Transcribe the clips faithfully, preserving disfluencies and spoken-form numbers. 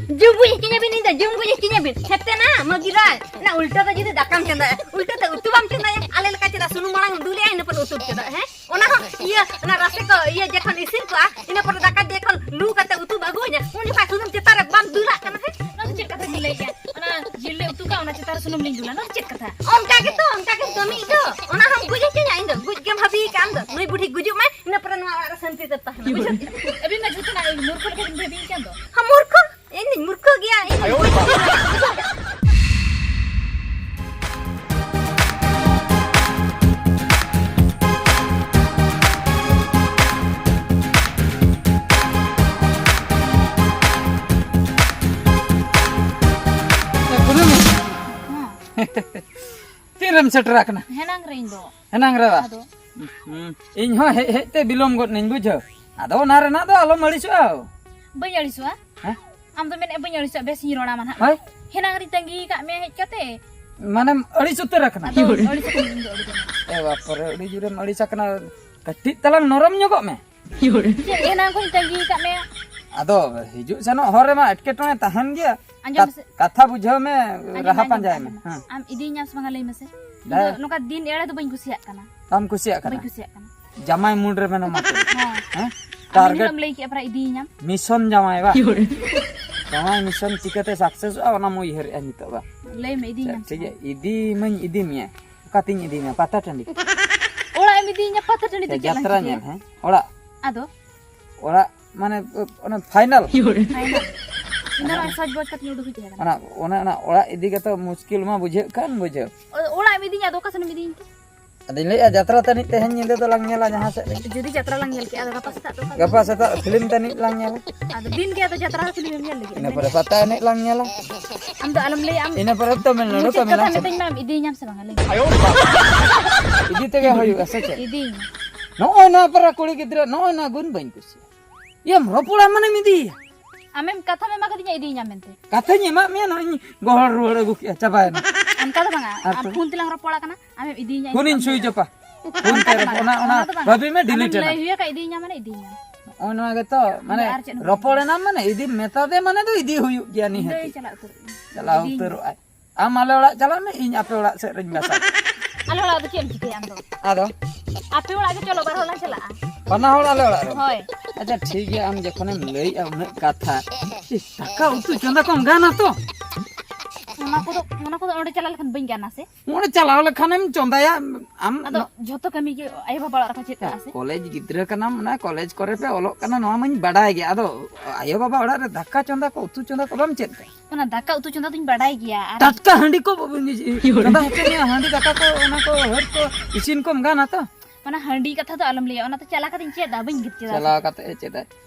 ᱡᱩᱢᱵᱩᱡ ᱦᱚᱪᱚᱧᱟᱵᱤᱱ ᱤᱧ ᱫᱚ, ᱡᱩᱢᱵᱩᱡ ᱦᱚᱪᱚᱧᱟᱵᱤᱱ᱾ ᱦᱮᱛᱮ ᱱᱟ, ᱢᱟᱹᱜᱤ ᱨᱟᱭ᱾ ᱚᱱᱟ ᱩᱞᱴᱟᱹ ᱫᱚ ᱡᱩᱫᱤ ᱫᱟᱠᱟᱢ ᱪᱚᱸᱫᱟᱭᱟ, ᱩᱞᱴᱟᱹ ᱛᱮ ᱩᱛᱩ ᱵᱟᱢ ᱪᱚᱸᱫᱟᱭᱟ, ᱟᱞᱮ ᱞᱮᱠᱟ ᱪᱮᱫᱟᱜ ᱥᱩᱱᱩᱢ ᱢᱟᱲᱟᱝ ᱮᱢ ᱫᱩᱞᱮᱜᱼᱟ, ᱤᱱᱟᱹ ᱯᱚᱨᱮ ᱩᱛᱩᱢ ᱪᱚᱸᱫᱟᱭᱟ, ᱦᱮᱸ? ᱚᱱᱟ ᱦᱚᱸ ᱤᱭᱟᱹ, ᱚᱱᱟ ᱨᱟᱥᱮ ᱠᱚ, ᱤᱭᱟᱹ ᱡᱚᱠᱷᱚᱱ ᱤᱥᱤᱱ ᱠᱚᱜᱼᱟ, ᱤᱱᱟᱹ ᱯᱚᱨᱮ ᱫᱟᱠᱟ ᱡᱚᱠᱷᱚᱱ ᱞᱩ ᱠᱟᱛᱮ ᱩᱛᱩᱢ ᱟᱹᱜᱩᱣᱟᱹᱧᱟ, ᱩᱱ ᱡᱚᱠᱷᱟᱡ ᱥᱩᱱᱩᱢ ᱪᱮᱛᱟᱱ ᱨᱮ ᱵᱟᱢ ᱫᱩᱞᱟᱜ ᱠᱟᱱᱟ, ᱦᱮᱸ? ᱱᱚᱣᱟ ᱫᱚ ᱪᱮᱫ ᱠᱟᱛᱷᱟ ᱵᱤᱱ ᱞᱟᱹᱭᱮᱜᱼᱟ? ᱚᱱᱟ ᱡᱤᱞ ᱞᱮ ᱩᱛᱩ ᱠᱟᱜᱼᱟ, ᱚᱱᱟ ᱪᱮᱛᱟᱱ ᱨᱮ ᱥᱩᱱᱩᱢ ᱞᱤᱧ ᱫᱩᱞᱟ, ᱱᱚᱣᱟ ᱫᱚ ᱪᱮᱫ ᱠᱟᱛᱷᱟ? ᱚᱱᱠᱟ ᱜᱮᱛᱚ, ᱚᱱᱠᱟ ᱜᱮᱢ ᱠᱟᱹᱢᱤᱭᱮᱫ ᱫᱚ᱾ ᱚᱱᱟ ᱦᱚᱸᱢ ᱜᱩᱡ ᱦᱚᱪᱚᱧᱟ ᱤᱧ ᱫᱚ, ᱜᱩᱡ ᱜᱮᱢ ᱵᱷᱟᱵᱤᱭ ᱠᱟᱜ ᱟᱢ ᱫᱚ᱾ ᱱᱩᱭ ᱵᱩᱰᱷᱤ ᱜᱩᱡᱩᱜ ᱢᱟᱭ, ᱤᱱᱟᱹ ᱯᱚᱨᱮ ᱱᱚᱣᱟ ᱚᱲᱟᱜ ᱨᱮ ᱥᱟᱱᱛᱤ ᱛᱮ ᱛᱟᱦᱮᱱᱟ, ᱵᱩᱡᱷᱟᱹᱣ ᱠᱮᱫᱟ? ᱟᱹᱵᱤᱱ ᱢᱟ ᱡᱷᱚᱛᱚᱱᱟᱜ ᱢᱩᱨᱠᱷᱚ ᱞᱮᱠᱟ ᱵᱤᱱ ᱵᱷᱟᱹᱵᱤᱭᱮᱫ ᱠᱟᱱ ᱫᱚ᱾ ᱦᱮᱸ, ᱢᱩᱨᱠᱷᱚ? ᱤᱧ ᱫᱩᱧ ᱢᱩᱨᱠᱷᱚ ᱜᱮᱭᱟ, ᱤᱧ ᱫᱩᱧ ᱵᱩᱡᱽ ᱜᱮᱭᱟ᱾ ᱮ, ᱠᱩᱞᱤ ᱢᱮ᱾ ᱦᱮᱸ᱾ ᱛᱤᱱ ᱨᱮᱢ ᱥᱮᱴᱮᱨ ᱟᱠᱟᱱᱟ? ᱦᱮᱱᱟᱝ ᱨᱮ ᱤᱧ ᱫᱚ᱾ ᱦᱮᱱᱟᱝ ᱨᱮ ᱵᱟ? ᱟᱫᱚ? ᱦᱩᱸ, ᱤᱧ ᱦᱚᱸ ᱦᱮᱡ ᱦᱮᱡ ᱛᱮ ᱵᱤᱞᱚᱢ ᱜᱚᱫ ᱱᱟᱹᱧ, ᱵᱩᱡᱷᱟᱹᱣ᱾ ᱟᱫᱚ ᱚᱱᱟ ᱨᱮᱱᱟᱜ ᱫᱚ ᱟᱞᱚᱢ ᱟᱹᱲᱤᱥᱚᱜᱼᱟ᱾ ᱵᱟᱹᱧ ᱟᱹᱲᱤᱥᱚᱜᱼᱟ᱾ ᱦᱮᱸ? ᱟᱢ ᱫᱚ ᱢᱮᱱᱮᱫ ᱵᱟᱹᱧ ᱟᱹᱲᱤᱥᱚᱜᱼᱟ, ᱵᱮᱥ ᱤᱧ ᱨᱚᱲ ᱟᱢᱟ ᱱᱟᱦᱟᱜ᱾ ᱦᱳᱭ᱾ ᱦᱮᱱᱟᱝ ᱨᱤᱧ ᱛᱟᱺᱜᱤ ᱟᱠᱟᱫ ᱢᱮᱭᱟ ᱦᱮᱡ ᱠᱟᱛᱮ᱾ ᱢᱟᱱᱮᱢ ᱟᱹᱲᱤᱥ ᱩᱛᱟᱹᱨ ᱟᱠᱟᱱᱟ? ᱟᱫᱚ ᱟᱹᱲᱤᱥ ᱟᱠᱟᱱᱟᱹᱧ ᱤᱧ ᱫᱚ ᱟᱹᱰᱤ ᱡᱳᱨ᱾ ᱮ ᱵᱟᱯ ᱨᱮ, ᱟᱹᱰᱤ ᱡᱳᱨᱮᱢ ᱟᱹᱲᱤᱥ ᱟᱠᱟᱱᱟ᱾ ᱠᱟᱹᱴᱤᱡ ᱛᱟᱞᱟᱝ ᱱᱚᱨᱚᱢ ᱧᱚᱜᱚᱜ ᱢᱮ᱾ ᱪᱮᱫ ᱮᱱᱟᱝ ᱠᱷᱚᱱ ᱤᱧ ᱛᱟᱺᱜᱤ ᱟᱠᱟᱫ ᱢᱮᱭᱟ? ᱟᱫᱚ ᱦᱤᱡᱩᱜ ᱥᱮᱱᱚᱜ ᱦᱚᱨ ᱨᱮᱢᱟ ᱮᱴᱠᱮᱴᱚᱬᱮ ᱛᱟᱦᱮᱱ ᱜᱮᱭᱟ᱾ ᱟᱸᱡᱚᱢ ᱠᱟᱛ-, ᱢᱮᱥᱮ᱾ ᱠᱟᱛᱷᱟ ᱵᱩᱡᱷᱟᱹᱣ ᱢᱮ, ᱟᱸᱡᱚᱢ, ᱨᱟᱦᱟ ᱟᱸᱡᱚᱢ, ᱯᱟᱸᱡᱟᱭ ᱢᱮ᱾ ᱟᱸᱡᱚᱢ᱾ ᱦᱮᱸ᱾ ᱟᱢ ᱤᱫᱤᱭᱤᱧᱟᱢ ᱥᱮ ᱵᱟᱝᱟ ᱞᱟᱹᱭ ᱢᱮᱥᱮ? ᱤᱧ ᱫᱚ ᱦᱮᱸ᱾ ᱱᱚᱝᱠᱟ ᱫᱤᱱ ᱮᱲᱮ ᱫᱚ ᱵᱟᱹᱧ ᱠᱩᱥᱤᱭᱟᱜ ᱠᱟᱱᱟ᱾ ᱵᱟᱢ ᱠᱩᱥᱤᱭᱟᱜ ᱠᱟᱱᱟ? ᱵᱟᱹᱧ ᱠᱩᱥᱤᱭᱟᱜ ᱠᱟᱱᱟ᱾ ᱡᱟᱢᱟᱭ ᱢᱩᱰ ᱨᱮ ᱢᱮᱱᱟᱢᱟ ᱛᱚ᱾ ᱦᱮᱸ᱾ ᱦᱮᱸ? ᱟᱢ ᱴᱟᱨᱜᱮᱴ᱾ ᱮᱱᱦᱤᱞᱳᱜ ᱮᱢ ᱞᱟᱹᱭ ᱠᱮᱜᱼᱟ ᱯᱟᱨᱟ ᱤᱫᱤᱭᱤᱧᱟᱢ᱾ ᱢᱤᱥᱚᱱ ᱡᱟᱶᱟᱭ ᱵᱟ? ᱡᱟᱶᱟᱭ ᱢᱤᱥᱚᱱ ᱪᱤᱠᱟᱹᱛᱮ ᱥᱟᱠᱥᱮᱥᱚᱜᱼᱟ ᱚᱱᱟᱢ ᱩᱭᱦᱟᱹᱨᱮᱜᱼᱟ ᱱᱤᱛᱚᱜ ᱵᱟ? ᱞᱟᱹᱭ ᱢᱮ, ᱤᱫᱤᱭᱤᱧᱟᱢ ᱥᱮ ᱴᱷᱤᱠ ᱜᱮᱭᱟ, ᱵᱟᱝ? ᱤᱫᱤ ᱢᱟᱹᱧ ᱤᱫᱤ ᱢᱮᱭᱟ᱾ ᱚᱠᱟᱛᱤᱧ ᱤᱫᱤ ᱢᱮᱭᱟ? ᱯᱟᱛᱟ ᱴᱟᱺᱰᱤ᱾ ᱚᱲᱟᱜ ᱮᱢ ᱤᱫᱤᱭᱤᱧᱟ ᱯᱟᱛᱟ ᱴᱟᱺᱰᱤ ᱫᱚ ᱪᱮᱫ ᱞᱟᱝ ᱡᱟᱛᱨᱟ ᱪᱤᱠᱟᱹᱭᱟ? ᱧᱮᱞ, ᱦᱮᱸ? ᱚᱲᱟᱜ᱾ ᱟᱫᱚ? ᱚᱲᱟᱜ ᱢᱟᱱᱮ ᱚᱱᱟ ᱯᱷᱟᱭᱱᱟᱞ᱾ ᱯᱷᱟᱭᱱᱟᱞ᱾ ᱤᱧ ᱫᱚ ᱱᱚᱜᱼᱚᱭ ᱥᱟᱡᱽ ᱵᱚᱡᱽ ᱠᱟᱛᱮᱧ ᱩᱰᱩᱠ ᱦᱤᱡᱩᱜ ᱠᱟᱱᱟ᱾ ᱚᱱᱟ, ᱚᱱᱟ, ᱚᱱᱟ ᱚᱲᱟᱜ ᱤᱫᱤ ᱠᱟᱛᱮ ᱢᱩᱥᱠᱤᱞ ᱢᱟ ᱵᱩᱡᱷᱟᱹᱜ ᱠᱟᱱ ᱵᱩᱡᱷᱟᱹᱣ᱾ ᱚ-, ᱚᱲᱟᱜ ᱮᱢ ᱤᱫᱤᱧᱟ, ᱟᱫᱚ ᱚᱠᱟ ᱥᱮᱱ ᱮᱢ ᱤᱫᱤᱧ ᱛᱮ? ᱟᱫᱚᱧ ᱞᱟᱹᱭᱮᱫᱼᱟ, ᱡᱟᱛᱨᱟ ᱛᱟᱹᱱᱤᱡ ᱛᱮᱦᱮᱧ ᱧᱤᱫᱟᱹ ᱫᱚᱞᱟᱝ ᱧᱮᱞᱟ ᱡᱟᱦᱟᱸ ᱥᱮᱫ ᱨᱮ᱾ ᱡᱩᱫᱤ ᱡᱟᱛᱨᱟ ᱞᱟᱝ ᱧᱮᱞ ᱠᱮᱜᱼᱟ, ᱟᱫᱚ ᱜᱟᱯᱟ ᱥᱮᱛᱟᱜ ᱫᱚ ᱚᱠᱟ ᱨᱮ? ᱜᱟᱯᱟ ᱥᱮᱛᱟᱜ ᱯᱷᱤᱞᱢ ᱛᱟᱹᱱᱤᱡ ᱞᱟᱝ ᱧᱮᱞᱟ᱾ ᱟᱫᱚ ᱫᱤᱱ ᱜᱮ ᱟᱫᱚ ᱡᱟᱛᱨᱟ ᱯᱷᱤᱞᱢ ᱮᱢ ᱧᱮᱞ ᱞᱟᱹᱜᱤᱫ? ᱤᱱᱟᱹ ᱯᱚᱨᱮ ᱯᱟᱛᱟ ᱮᱱᱮᱡ ᱞᱟᱝ ᱧᱮᱞᱟ᱾ ᱟᱢ ᱫᱚ ᱟᱞᱚᱢ ᱞᱟᱹᱭᱟ, ᱟᱢ ᱤᱱᱟᱹ ᱯᱚᱨᱮ ᱛᱟᱢᱤᱞᱱᱟᱲᱩ, ᱢᱩᱪᱟᱹᱫ ᱠᱟᱛᱷᱟ ᱛᱟᱢᱤᱞᱱᱟᱲᱩ᱾ ᱢᱤᱛᱟᱹᱧ ᱢᱮ, ᱟᱢ ᱤᱫᱤᱭᱤᱧᱟᱢ ᱥᱮ ᱵᱟᱝᱟ? ᱞᱟᱹᱭ ᱢᱮ᱾ ᱤᱫᱤ ᱛᱮᱜᱮ ᱦᱩᱭᱩᱜᱼᱟ ᱥᱮ ᱪᱮᱫ? ᱤᱫᱤᱭᱤᱧ᱾ ᱱᱚᱜᱼᱚᱭ ᱱᱚᱣᱟ ᱯᱟᱨᱟ ᱠᱩᱲᱤ ᱜᱤᱫᱽᱨᱟᱹ, ᱱᱚᱜᱼᱚᱭ ᱱᱚᱣᱟ ᱜᱩᱱ ᱵᱟᱹᱧ ᱠᱩᱥᱤᱭᱟᱜᱼᱟ᱾ ᱤᱭᱟᱹᱢ ᱨᱚᱯᱚᱲᱟ ᱢᱟᱱᱮᱢ ᱤᱫᱤᱭᱮᱭᱟ᱾ ᱟᱢᱮᱢ ᱠᱟᱛᱷᱟᱢ ᱮᱢᱟ ᱠᱟᱫᱤᱧᱟ ᱤᱫᱤᱭᱤᱧᱟᱢ ᱢᱮᱱᱛᱮ᱾ ᱠᱟᱛᱷᱟᱧ ᱮᱢᱟᱫ ᱢᱮᱭᱟ, ᱱᱚᱜᱼᱚᱭ ᱤᱧ ᱜᱚᱦᱚᱲ ᱨᱩᱣᱟᱹᱲ ᱟᱹᱜᱩ ᱠᱮᱜᱼᱟ, ᱪᱟᱵᱟᱭᱮᱱᱟ᱾ ᱚᱱᱠᱟ ᱫᱚ ᱵᱟᱝᱟ, ᱟᱨ ᱟᱢ ᱛᱚᱵᱮ? ᱯᱷᱳᱱ ᱛᱮᱞᱟᱝ ᱨᱚᱯᱚᱲ ᱟᱠᱟᱱᱟ, ᱟᱢᱮᱢ ᱤᱫᱤᱭᱤᱧᱟ ᱯᱷᱳᱱᱤᱧ ᱤᱧ ᱥᱩᱭᱤᱪ ᱚᱯᱟ᱾ ᱯᱷᱳᱱ ᱚᱱᱠᱟ ᱛᱮ ᱫᱚ ᱨᱚᱯᱚᱲ, ᱵᱟᱝᱟ, ᱚᱱᱟ, ᱚᱱᱟ ᱚᱱᱟ ᱫᱚ ᱵᱟᱝᱟ᱾ ᱵᱷᱟᱹᱵᱤ ᱢᱮ, ᱟᱢᱮᱢ ᱰᱤᱞᱤᱴ ᱮᱱᱟ᱾ ᱞᱟᱹᱭ ᱦᱩᱭ ᱟᱠᱟᱫ ᱤᱫᱤᱭᱤᱧᱟᱢ ᱢᱟᱱᱮ ᱤᱫᱤᱭᱤᱧᱟᱢ᱾ ᱱᱚᱜᱼᱚᱭ ᱱᱚᱣᱟ ᱜᱮᱛᱚ, ᱢᱟᱱᱮ, ᱟᱨ ᱪᱮᱫ ᱦᱚᱸ ᱵᱟᱝ᱾ ᱨᱚᱯᱚᱲ ᱮᱱᱟᱢ, ᱢᱟᱱᱮ, ᱤᱫᱤ ᱢᱮᱛᱟ ᱫᱮ, ᱢᱟᱱᱮ ᱫᱚ ᱤᱫᱤ ᱦᱩᱭᱩᱜ ᱜᱮᱭᱟ ᱱᱤᱦᱟᱹᱛ᱾ ᱤᱧ ᱫᱚᱧ ᱪᱟᱞᱟᱣ ᱩᱛᱟᱹᱨᱚᱜᱼᱟ᱾ ᱪᱟᱞᱟᱣ ᱤᱫᱤᱧ ᱩᱛᱟᱹᱨᱚᱜ ᱟᱭ᱾ ᱟᱢ ᱟᱞᱮ ᱚᱲᱟᱜ ᱪᱟᱞᱟᱜ ᱢᱮ, ᱤᱧ ᱟᱯᱮ ᱚᱲᱟᱜ ᱥᱮᱫ ᱨᱤᱧ ᱵᱟᱥᱟᱜᱼᱟ᱾ ᱟᱞᱮ ᱚᱲᱟᱜ ᱫᱚ ᱪᱮᱫ ᱮᱢ ᱪᱤᱠᱟᱹᱭᱟ ᱟᱢ ᱫᱚ? ᱟᱫᱚ? ᱟᱯᱮ ᱚᱲᱟᱜ ᱜᱮ ᱪᱚᱞᱚ, ᱵᱟᱨ ᱦᱚᱲ ᱞᱟᱝ ᱪᱟᱞᱟᱜᱼᱟ᱾ ᱵᱟᱱᱟ ᱦᱚᱲ ᱟᱞᱮ ᱚᱲᱟᱜ ᱨᱮ? ᱦᱳᱭ᱾ ᱟᱪᱪᱷᱟ, ᱴᱷᱤᱠ ᱜᱮᱭᱟ, ᱟᱢ ᱡᱚᱠᱷᱚᱱᱮᱢ ᱞᱟᱹᱭᱮᱜᱼᱟ ᱩᱱᱟᱹᱜ ᱠᱟᱛᱷᱟ, ᱫᱟᱠᱟ ᱩᱛᱩ ᱪᱚᱸᱫᱟ ᱠᱚᱢ ᱜᱟᱱᱟ ᱛᱚ? ᱚᱱᱟ ᱠᱚᱫᱚ, ᱚᱱᱟ ᱠᱚᱫᱚ ᱚᱸᱰᱮ ᱪᱟᱞᱟᱣ ᱞᱮᱠᱷᱟᱱ ᱵᱟᱹᱧ ᱜᱟᱱᱟ ᱥᱮ? ᱚᱸᱰᱮ ᱪᱟᱞᱟᱣ ᱞᱮᱠᱷᱟᱱᱮᱢ ᱪᱚᱸᱫᱟᱭᱟ ᱟᱢ᱾ ᱟᱫᱚ ᱱᱚ- ᱡᱷᱚᱛᱚ ᱠᱟᱹᱢᱤ ᱜᱮ ᱟᱭᱳ ᱵᱟᱵᱟ ᱚᱲᱟᱜ ᱨᱮᱠᱚ ᱪᱮᱫ ᱠᱟᱜᱼᱟ ᱥᱮ? ᱠᱚᱞᱮᱡᱽ ᱜᱤᱫᱽᱨᱟᱹ ᱠᱟᱱᱟᱢ, ᱚᱱᱟ ᱠᱚᱞᱮᱡᱽ ᱠᱚᱨᱮ ᱯᱮ ᱚᱞᱚᱜ ᱠᱟᱱᱟ, ᱱᱚᱣᱟ ᱢᱟᱧ ᱵᱟᱰᱟᱭ ᱜᱮ᱾ ᱟᱫᱚ ᱟᱭᱳ ᱵᱟᱵᱟ ᱚᱲᱟᱜ ᱨᱮ ᱫᱟᱠᱟ ᱪᱚᱸᱫᱟ ᱠᱚ, ᱩᱛᱩ ᱪᱚᱸᱫᱟ ᱠᱚ ᱵᱟᱢ ᱪᱮᱫ ᱠᱟᱜᱼᱟ? ᱚᱱᱟ ᱫᱟᱠᱟ ᱩᱛᱩ ᱪᱚᱸᱫᱟ ᱫᱚᱧ ᱵᱟᱰᱟᱭ ᱜᱮᱭᱟ᱾ ᱟᱨ ᱴᱟᱴᱠᱟ ᱦᱟᱺᱰᱤ ᱠᱚ ᱪᱚᱸᱫᱟ ᱦᱚᱪᱚ ᱢᱮᱭᱟ, ᱦᱟᱺᱰᱤ ᱫᱟᱠᱟ ᱠᱚ, ᱚᱱᱟ ᱠᱚ ᱦᱟᱹᱨ ᱠᱚ ᱤᱥᱤᱱ ᱠᱚᱢ ᱜᱟᱱᱟ ᱛᱚ? ᱚᱱᱟ ᱦᱟᱺᱰᱤ ᱠᱟᱛᱷᱟ ᱫᱚ ᱟᱞᱚᱢ ᱞᱟᱹᱭᱟ, ᱚᱱᱟ ᱛᱚ ᱪᱟᱞᱟᱣ ᱠᱟᱛᱮᱧ ᱪᱮᱫᱟ, ᱵᱟᱹᱧ ᱪᱮᱫᱟ ᱥᱮ᱾ ᱪᱟᱞᱟᱣ ᱠᱟᱛᱮ ᱮ ᱪᱮᱫᱟ?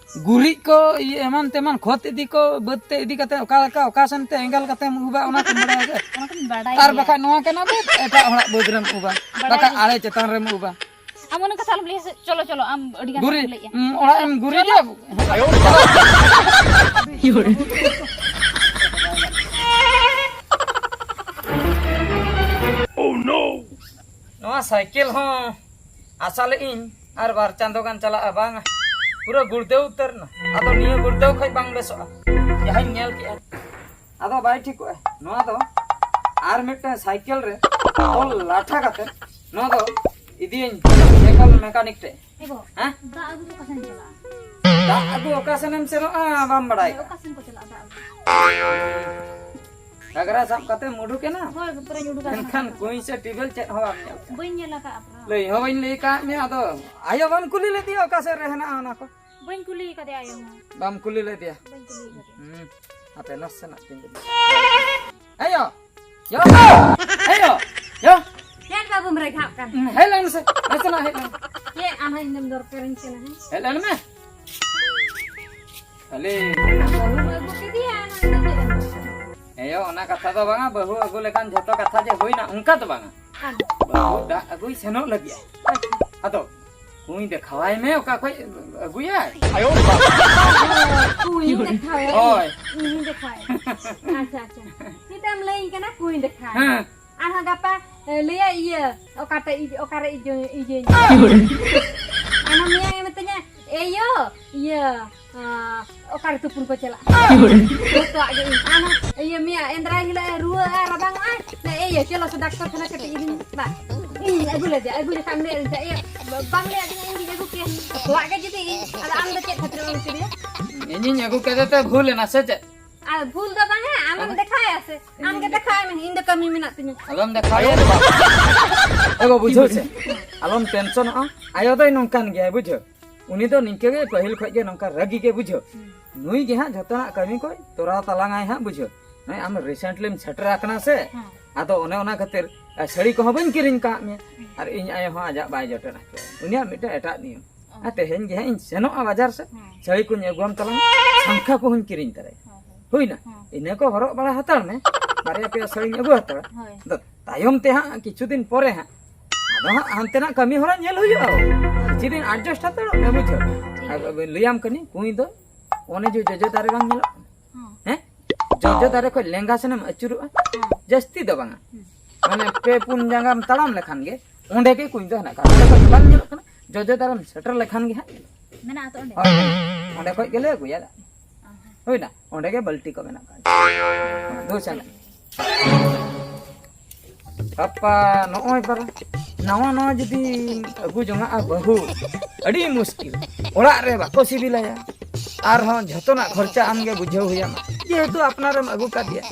ᱜᱩᱨᱤᱡ ᱠᱚ, ᱤᱭᱟᱹ, ᱮᱢᱟᱱ ᱛᱮᱢᱟᱱ ᱠᱷᱚᱛ ᱤᱫᱤ ᱠᱚ, ᱵᱟᱹᱫᱽ ᱛᱮ ᱤᱫᱤ ᱠᱟᱛᱮ ᱚᱠᱟ ᱞᱮᱠᱟ, ᱚᱠᱟ ᱥᱮᱱ ᱛᱮ ᱮᱸᱜᱮᱞ ᱠᱟᱛᱮᱢ ᱩᱵᱟ, ᱚᱱᱟ ᱠᱚᱢ ᱵᱟᱲᱟᱭᱟ ᱥᱮ? ᱚᱱᱟ ᱠᱚᱧ ᱵᱟᱰᱟᱭ ᱟᱨ ᱜᱮᱭᱟ᱾ ᱵᱟᱠᱷᱟᱡ ᱱᱚᱣᱟ ᱠᱟᱱᱟ ᱵᱟᱹᱫᱽ, ᱮᱴᱟᱜ ᱦᱚᱲᱟᱜ ᱵᱟᱹᱫᱽ ᱨᱮᱢ ᱩᱵᱟ, ᱵᱟᱰᱟᱭ ᱵᱟᱠᱷᱟᱡ ᱜᱮ᱾ ᱟᱲᱮ ᱪᱮᱛᱟᱱ ᱨᱮᱢ ᱩᱵᱟ᱾ ᱟᱢ ᱚᱱᱟ ᱠᱟᱛᱷᱟ ᱟᱞᱚᱢ ᱞᱟᱹᱭᱟ ᱥᱮ, ᱪᱚᱞᱚ, ᱪᱚᱞᱚ, ᱟᱢ ᱟᱹᱰᱤ ᱜᱟᱱ ᱜᱩᱨᱤᱡ, ᱮᱢ ᱞᱟᱹᱭᱮᱜᱼᱟ᱾ ᱩᱸ, ᱚᱲᱟᱜ ᱮᱢ ᱜᱩᱨᱤᱡᱟ? ᱪᱚᱞᱚ᱾ ᱱᱚᱣᱟ ᱥᱟᱭᱠᱮᱞ ᱦᱚᱸ ᱟᱥᱟ ᱞᱮᱫ ᱤᱧ ᱟᱨ ᱵᱟᱨ ᱪᱟᱸᱫᱚ ᱜᱟᱱ ᱪᱟᱞᱟᱜᱼᱟ, ᱵᱟᱝᱟ, ᱯᱩᱨᱟᱹ ᱜᱩᱲᱫᱟᱹᱣ ᱩᱛᱟᱹᱨ ᱮᱱᱟ᱾ ᱟᱫᱚ ᱱᱤᱭᱟᱹ ᱜᱩᱲᱫᱟᱹᱣ ᱠᱷᱚᱡ ᱵᱟᱝ ᱵᱮᱥᱚᱜᱼᱟ, ᱡᱟᱦᱟᱸᱧ ᱧᱮᱞ ᱠᱮᱜᱼᱟ᱾ ᱟᱫᱚ ᱵᱟᱭ ᱴᱷᱤᱠᱚᱜᱼᱟ᱾ ᱱᱚᱣᱟ ᱫᱚ ᱟᱨ ᱢᱤᱫᱴᱟᱝ ᱥᱟᱭᱠᱮᱞ ᱨᱮ ᱛᱚᱞ ᱞᱟᱴᱷᱟ ᱠᱟᱛᱮ ᱱᱚᱣᱟ ᱫᱚ ᱤᱫᱤᱭᱟᱹᱧ ᱥᱟᱭᱠᱮᱞ ᱢᱮᱠᱟᱱᱤᱠ ᱴᱷᱮᱡ᱾ ᱮ ᱜᱚ, ᱦᱮᱸ? ᱫᱟᱜ ᱟᱹᱜᱩ ᱫᱚ ᱚᱠᱟ ᱥᱮᱱ ᱪᱟᱞᱟᱜᱼᱟ? ᱫᱟᱜ ᱟᱹᱜᱩ ᱚᱠᱟ ᱥᱮᱱᱮᱢ ᱥᱮᱱᱚᱜᱼᱟ, ᱵᱟᱢ ᱵᱟᱲᱟᱭ ᱚᱠᱟ ᱥᱮᱱ ᱠᱚ ᱪᱟᱞᱟᱜᱼᱟ ᱫᱟᱜ ᱟᱹᱜᱩ? ᱜᱷᱟᱜᱽᱨᱟ ᱥᱟᱵ ᱠᱟᱛᱮᱢ ᱩᱰᱩᱠᱮᱱᱟ᱾ ᱦᱳᱭ, ᱯᱩᱨᱟᱹᱧ ᱩᱰᱩᱠ ᱟᱠᱟᱱᱟ᱾ ᱢᱮᱱᱠᱷᱟᱱ ᱠᱩᱸᱧ ᱥᱮ ᱴᱤᱭᱩᱵᱽᱣᱮᱞ ᱪᱮᱫ ᱦᱚᱸ ᱵᱟᱢ ᱧᱮᱞ ᱠᱟᱜᱼᱟ᱾ ᱵᱟᱹᱧ ᱧᱮᱞ ᱟᱠᱟᱫᱼᱟ ᱯᱩᱨᱟᱹ᱾ ᱞᱟᱹᱭ ᱦᱚᱸ ᱵᱟᱹᱧ ᱞᱟᱹᱭ ᱟᱠᱟᱫ ᱢᱮᱭᱟ, ᱟᱫᱚ ᱟᱭᱳ ᱵᱟᱢ ᱠᱩᱞᱤ ᱞᱮᱫᱮᱭᱟ ᱚᱠᱟ ᱥᱮᱫ ᱨᱮ ᱦᱮᱱᱟᱜᱼᱟ ᱚᱱᱟ ᱠᱚ? ᱵᱟᱹᱧ ᱠᱩᱞᱤ ᱟᱠᱟᱫᱮᱭᱟ ᱟᱭᱳ ᱦᱚᱸ᱾ ᱵᱟᱢ ᱠᱩᱞᱤ ᱞᱮᱫᱮᱭᱟ? ᱵᱟᱹᱧ ᱠᱩᱞᱤ ᱟᱠᱟᱫᱮᱭᱟ᱾ ᱦᱩᱸ, ᱦᱟᱯᱮ ᱱᱟᱥᱮᱱᱟᱜ ᱛᱤᱸᱜᱩ ᱢᱮ᱾ ᱟᱭᱳ! ᱭᱳ! ᱟᱭᱳ! ᱭᱳ! ᱪᱮᱫ ᱵᱟᱹᱵᱩᱢ ᱨᱮᱜᱷᱟᱜ ᱠᱟᱱ? ᱦᱩᱸ, ᱦᱮᱡ ᱞᱮᱱ ᱢᱮᱥᱮ, ᱱᱟᱥᱮᱱᱟᱜ ᱦᱮᱡ ᱞᱮᱱ ᱢᱮ᱾ ᱪᱮᱫ ᱟᱢ ᱦᱚᱸ ᱤᱧ ᱫᱚᱢ ᱫᱚᱨᱠᱟᱨᱤᱧ ᱠᱟᱱᱟ, ᱦᱮᱸ? ᱦᱮᱡ ᱞᱮᱱ ᱢᱮ᱾ ᱠᱷᱟᱹᱞᱤ ᱵᱟᱹᱦᱩ ᱟᱹᱜᱩ ᱠᱮᱫᱮᱭᱟ, ᱚᱱᱟ ᱫᱚ ᱪᱮᱫ ᱮᱢ ᱢᱮᱱᱟ? ᱦᱮᱸ ᱭᱳ, ᱚᱱᱟ ᱠᱟᱛᱷᱟ ᱫᱚ ᱵᱟᱝᱟ, ᱵᱟᱹᱦᱩ ᱟᱹᱜᱩ ᱞᱮᱠᱷᱟᱱ ᱡᱷᱚᱛᱚ ᱠᱟᱛᱷᱟ ᱡᱮ ᱦᱩᱭᱱᱟ, ᱚᱱᱠᱟ ᱫᱚ ᱵᱟᱝᱟ᱾ ᱟᱫᱚ? ᱵᱟᱹᱦᱩ ᱫᱟᱜ ᱟᱹᱜᱩᱭ ᱥᱮᱱᱚᱜ ᱞᱟᱹᱜᱤᱫ᱾ ᱟᱪᱪᱷᱟ᱾ ᱟᱫᱚ ᱠᱩᱸᱧ ᱫᱮᱠᱷᱟᱣᱟᱭ ᱢᱮ, ᱚᱠᱟ ᱠᱷᱚᱡ ᱟᱹᱜᱩᱭᱟᱭ᱾ ᱠᱩᱸᱧ ᱫᱮᱠᱷᱟᱣᱟᱭ? ᱦᱳᱭ᱾ ᱤᱧ ᱫᱮᱠᱷᱟᱣᱟᱭ᱾ ᱟᱪᱪᱷᱟ, ᱟᱪᱪᱷᱟ᱾ ᱱᱤᱛ ᱮᱢ ᱞᱟᱹᱭᱟᱹᱧ ᱠᱟᱱᱟ ᱠᱩᱸᱧ ᱫᱮᱠᱷᱟᱣᱟᱭ᱾ ᱦᱮᱸ᱾ ᱟᱨᱦᱚᱸ ᱜᱟᱯᱟ, ᱮ, ᱞᱟᱹᱭᱟ ᱤᱭᱟᱹ, ᱚᱠᱟᱛᱮ ᱤᱡ-, ᱚᱠᱟᱨᱮ ᱤᱡ-, ᱤᱡᱟᱹᱧ? ᱟᱨᱦᱚᱸ ᱢᱮᱭᱟᱝ ᱮ ᱢᱮᱛᱟᱹᱧᱟ, ᱮᱭᱳ, ᱤᱭᱟᱹ, ᱟᱸ, ᱚᱠᱟᱨᱮ ᱛᱩᱯᱩᱱ ᱠᱚ ᱪᱟᱞᱟᱜᱼᱟ? ᱡᱚᱛᱚᱣᱟᱜ ᱜᱮ ᱤᱧ᱾ ᱟᱢ, ᱤᱭᱟᱹ, ᱢᱮᱭᱟ ᱮᱱᱫᱨᱟᱭ ᱦᱤᱞᱳᱜ ᱮ ᱨᱩᱣᱟᱹᱜᱼᱟ, ᱨᱟᱵᱟᱝᱚᱜᱼᱟᱭ, ᱞᱟᱹᱭᱟ, ᱮᱭᱳ, ᱪᱚᱞᱚ ᱥᱮ ᱰᱟᱠᱛᱚᱨ ᱠᱷᱟᱱᱟ ᱠᱟᱹᱴᱤᱡ ᱤᱫᱤᱧ ᱢᱮ᱾ ᱵᱟ, ᱤᱧ ᱟᱹᱜᱩ ᱞᱮᱫᱮᱭᱟ, ᱟᱹᱜᱩ ᱡᱚᱠᱷᱟᱱ ᱞᱟᱹᱭ ᱞᱮᱫᱟ, ᱮᱭᱳ, ᱵᱟᱢ ᱞᱟᱹᱭ ᱟᱹᱫᱤᱧᱟ, ᱤᱧ ᱜᱤᱧ ᱟᱹᱜᱩ ᱠᱮᱭᱟ᱾ ᱡᱚᱛᱚᱣᱟᱜ ᱜᱮ ᱡᱩᱫᱤ ᱤᱧ, ᱟᱫᱚ ᱟᱢ ᱫᱚ ᱪᱮᱫ ᱠᱷᱟᱹᱛᱤᱨ ᱮᱢ ᱟᱹᱜᱩ ᱠᱮᱫᱮᱭᱟ? ᱤᱧᱤᱧ ᱟᱹᱜᱩ ᱠᱮᱫᱮ ᱛᱮ ᱵᱷᱩᱞ ᱮᱱᱟ ᱥᱮ ᱪᱮᱫ? ᱟᱨ ᱵᱷᱩᱞ ᱫᱚ ᱵᱟᱝᱟ, ᱟᱢᱮᱢ ᱫᱮᱠᱷᱟᱣᱟᱭᱟ ᱥᱮ? ᱟᱢ ᱜᱮ ᱫᱮᱠᱷᱟᱣᱟᱭ ᱢᱮ, ᱤᱧ ᱫᱚ ᱠᱟᱹᱢᱤ ᱢᱮᱱᱟᱜ ᱛᱤᱧᱟᱹ᱾ ᱟᱞᱚᱢ ᱫᱮᱠᱷᱟᱣᱟᱭᱟ ᱨᱮ ᱵᱟᱵᱟ᱾ ᱮ ᱵᱟᱹᱵᱩ, ᱵᱩᱡᱷᱟᱹᱣ ᱥᱮ? ᱟᱞᱚᱢ ᱴᱮᱱᱥᱚᱱᱚᱜᱼᱟ, ᱟᱭᱳ ᱫᱚᱭ ᱱᱚᱝᱠᱟᱱ ᱜᱮᱭᱟᱭ, ᱵᱩᱡᱷᱟᱹᱣ᱾ ᱩᱱᱤ ᱫᱚ ᱱᱤᱝᱠᱟᱹ ᱜᱮ, ᱯᱟᱹᱦᱤᱞ ᱠᱷᱚᱡ ᱜᱮ ᱱᱚᱝᱠᱟ ᱨᱟᱹᱜᱤ ᱜᱮ, ᱵᱩᱡᱷᱟᱹᱣ᱾ ᱦᱩᱸ᱾ ᱱᱩᱭ ᱜᱮ ᱦᱟᱸᱜ ᱡᱷᱚᱛᱚᱱᱟᱜ ᱠᱟᱹᱢᱤ ᱠᱚᱭ ᱛᱚᱨᱟᱣ ᱛᱟᱞᱟᱝᱟᱭ ᱦᱟᱸᱜ, ᱵᱩᱡᱷᱟᱹᱣ᱾ ᱱᱚᱜᱼᱚᱭ ᱟᱢ ᱨᱤᱥᱮᱱᱴᱞᱤᱢ ᱥᱮᱴᱮᱨ ᱟᱠᱟᱱᱟ ᱥᱮ, ᱦᱮᱸ᱾ ᱟᱫᱚ ᱚᱱᱮ ᱚᱱᱟ ᱠᱷᱟᱹᱛᱤᱨ, ᱟ, ᱥᱟᱹᱲᱤ ᱠᱚᱦᱚᱸ ᱵᱟᱹᱧ ᱠᱤᱨᱤᱧ ᱠᱟᱜ ᱢᱮᱭᱟ᱾ ᱦᱩᱸ᱾ ᱟᱨ ᱤᱧ ᱟᱭᱳ ᱦᱚᱸ ᱟᱡᱟᱜ ᱵᱟᱭ ᱡᱚᱴᱮᱫ ᱦᱚᱪᱚᱣᱟᱹᱧᱟ᱾ ᱩᱱᱤᱭᱟᱜ ᱢᱤᱫᱴᱮᱱ ᱮᱴᱟᱜ ᱱᱤᱭᱚᱢ᱾ ᱚ᱾ ᱟᱨ ᱛᱮᱦᱮᱧ ᱜᱮ ᱦᱟᱸᱜ ᱤᱧ ᱥᱮᱱᱚᱜᱼᱟ ᱵᱟᱡᱟᱨ ᱥᱮᱫ, ᱦᱮᱸ᱾ ᱥᱟᱹᱲᱤ ᱠᱚᱧ ᱟᱹᱜᱩᱣᱟᱢ ᱛᱟᱞᱟᱝᱟ, ᱦᱮᱸ, ᱦᱮᱸ᱾ ᱦᱩᱭᱱᱟ? ᱦᱮᱸ᱾ ᱤᱱᱟᱹ ᱠᱚ ᱦᱚᱨᱚᱜ ᱵᱟᱲᱟ ᱦᱟᱛᱟᱲ ᱢᱮ, ᱵᱟᱨᱭᱟ ᱯᱮᱭᱟ ᱥᱟᱹᱲᱤᱧ ᱟᱹᱜᱩ ᱦᱟᱛᱟᱲᱟ᱾ ᱦᱳᱭ᱾ ᱟᱫᱚ ᱛᱟᱭᱚᱢ ᱛᱮ ᱦᱟᱸᱜ ᱠᱤᱪᱷᱩ ᱫᱤᱱ ᱯᱚᱨᱮ ᱦᱟᱸᱜ ᱟᱫᱚ ᱦᱟᱸᱜ ᱦᱟᱱᱛᱮᱱᱟᱜ ᱠᱟᱹᱢᱤ ᱦᱚᱨᱟ ᱧᱮᱞ ᱦᱩᱭᱩᱜᱼᱟ᱾ ᱠᱤᱪᱷᱩ ᱫᱤᱱ adjust ᱦᱟᱛᱟᱲᱚᱜ ᱢᱮ, ᱵᱩᱡᱷᱟᱹᱣ? ᱴᱷᱤᱠ᱾ ᱟᱨ ᱞᱟᱹᱭᱟᱢ ᱠᱟᱹᱱᱟᱹᱧ, ᱠᱩᱸᱭ ᱫᱚ ᱚᱱᱮ ᱡᱮ ᱡᱚᱡᱚ ᱫᱟᱨᱮ ᱵᱟᱝ ᱧᱮᱞᱚᱜ ᱠᱟᱱᱟ? ᱦᱮᱸ᱾ ᱦᱮᱸ? ᱡᱚᱡᱚ ᱫᱟᱨᱮ ᱠᱷᱚᱡ ᱞᱮᱸᱜᱟ ᱥᱮᱱᱮᱢ ᱟᱹᱪᱩᱨᱚᱜᱼᱟ, ᱦᱮᱸ᱾ ᱡᱟᱹᱥᱛᱤ ᱫᱚ ᱵᱟᱝᱟ᱾ ᱦᱩᱸ᱾ ᱢᱟᱱᱮ ᱯᱮ ᱯᱩᱱ ᱡᱟᱸᱜᱟᱢ ᱛᱟᱲᱟᱢ ᱞᱮᱠᱷᱟᱱ ᱜᱮ ᱚᱸᱰᱮ ᱜᱮ ᱠᱩᱸᱭ ᱫᱚ ᱦᱮᱱᱟᱜ ᱠᱟᱜᱼᱟ᱾ ᱚᱸᱰᱮ ᱠᱷᱚᱡ ᱵᱟᱝ ᱧᱮᱞᱚᱜ ᱠᱟᱱᱟ, ᱡᱚᱡᱚ ᱫᱟᱨᱮᱢ ᱥᱮᱴᱮᱨ ᱞᱮᱠᱷᱟᱱ ᱜᱮ ᱦᱟᱸᱜ ᱧᱮᱞᱚᱜᱼᱟ᱾ ᱢᱮᱱᱟᱜᱼᱟ ᱛᱚ ᱚᱸᱰᱮ? ᱦᱳᱭ, ᱚᱸᱰᱮ ᱠᱷᱚᱡ ᱜᱮᱞᱮ ᱟᱹᱜᱩᱭᱟ ᱫᱟᱜ᱾ ᱚ ᱦᱚᱸ᱾ ᱦᱩᱭᱱᱟ? ᱚᱸᱰᱮ ᱜᱮ ᱵᱟᱹᱞᱴᱤ ᱠᱚ ᱢᱮᱱᱟᱜ ᱠᱟᱜᱼᱟ᱾ ᱫᱩ ᱥᱮᱱ᱾ ᱜᱟᱯᱟ ᱱᱚᱜᱼᱚᱭ ᱯᱟᱨᱟ ᱱᱟᱣᱟ ᱱᱟᱣᱟ ᱡᱩᱫᱤ ᱟᱹᱜᱩ ᱡᱚᱝᱟᱜᱼᱟ ᱵᱟᱹᱦᱩ, ᱟᱹᱰᱤ ᱢᱩᱥᱠᱤᱞ᱾ ᱚᱲᱟᱜ ᱨᱮ ᱵᱟᱠᱚ ᱥᱤᱵᱤᱞᱟᱭᱟ᱾ ᱟᱨᱦᱚᱸ ᱡᱷᱚᱛᱚᱱᱟᱜ ᱠᱷᱚᱨᱪᱟ ᱟᱢᱜᱮ ᱵᱩᱡᱷᱟᱹᱣ ᱦᱩᱭᱟᱢᱟ, ᱡᱮᱦᱮᱛᱩ ᱟᱯᱱᱟᱨᱮᱢ ᱟᱹᱜᱩ ᱠᱟᱫᱮᱭᱟ᱾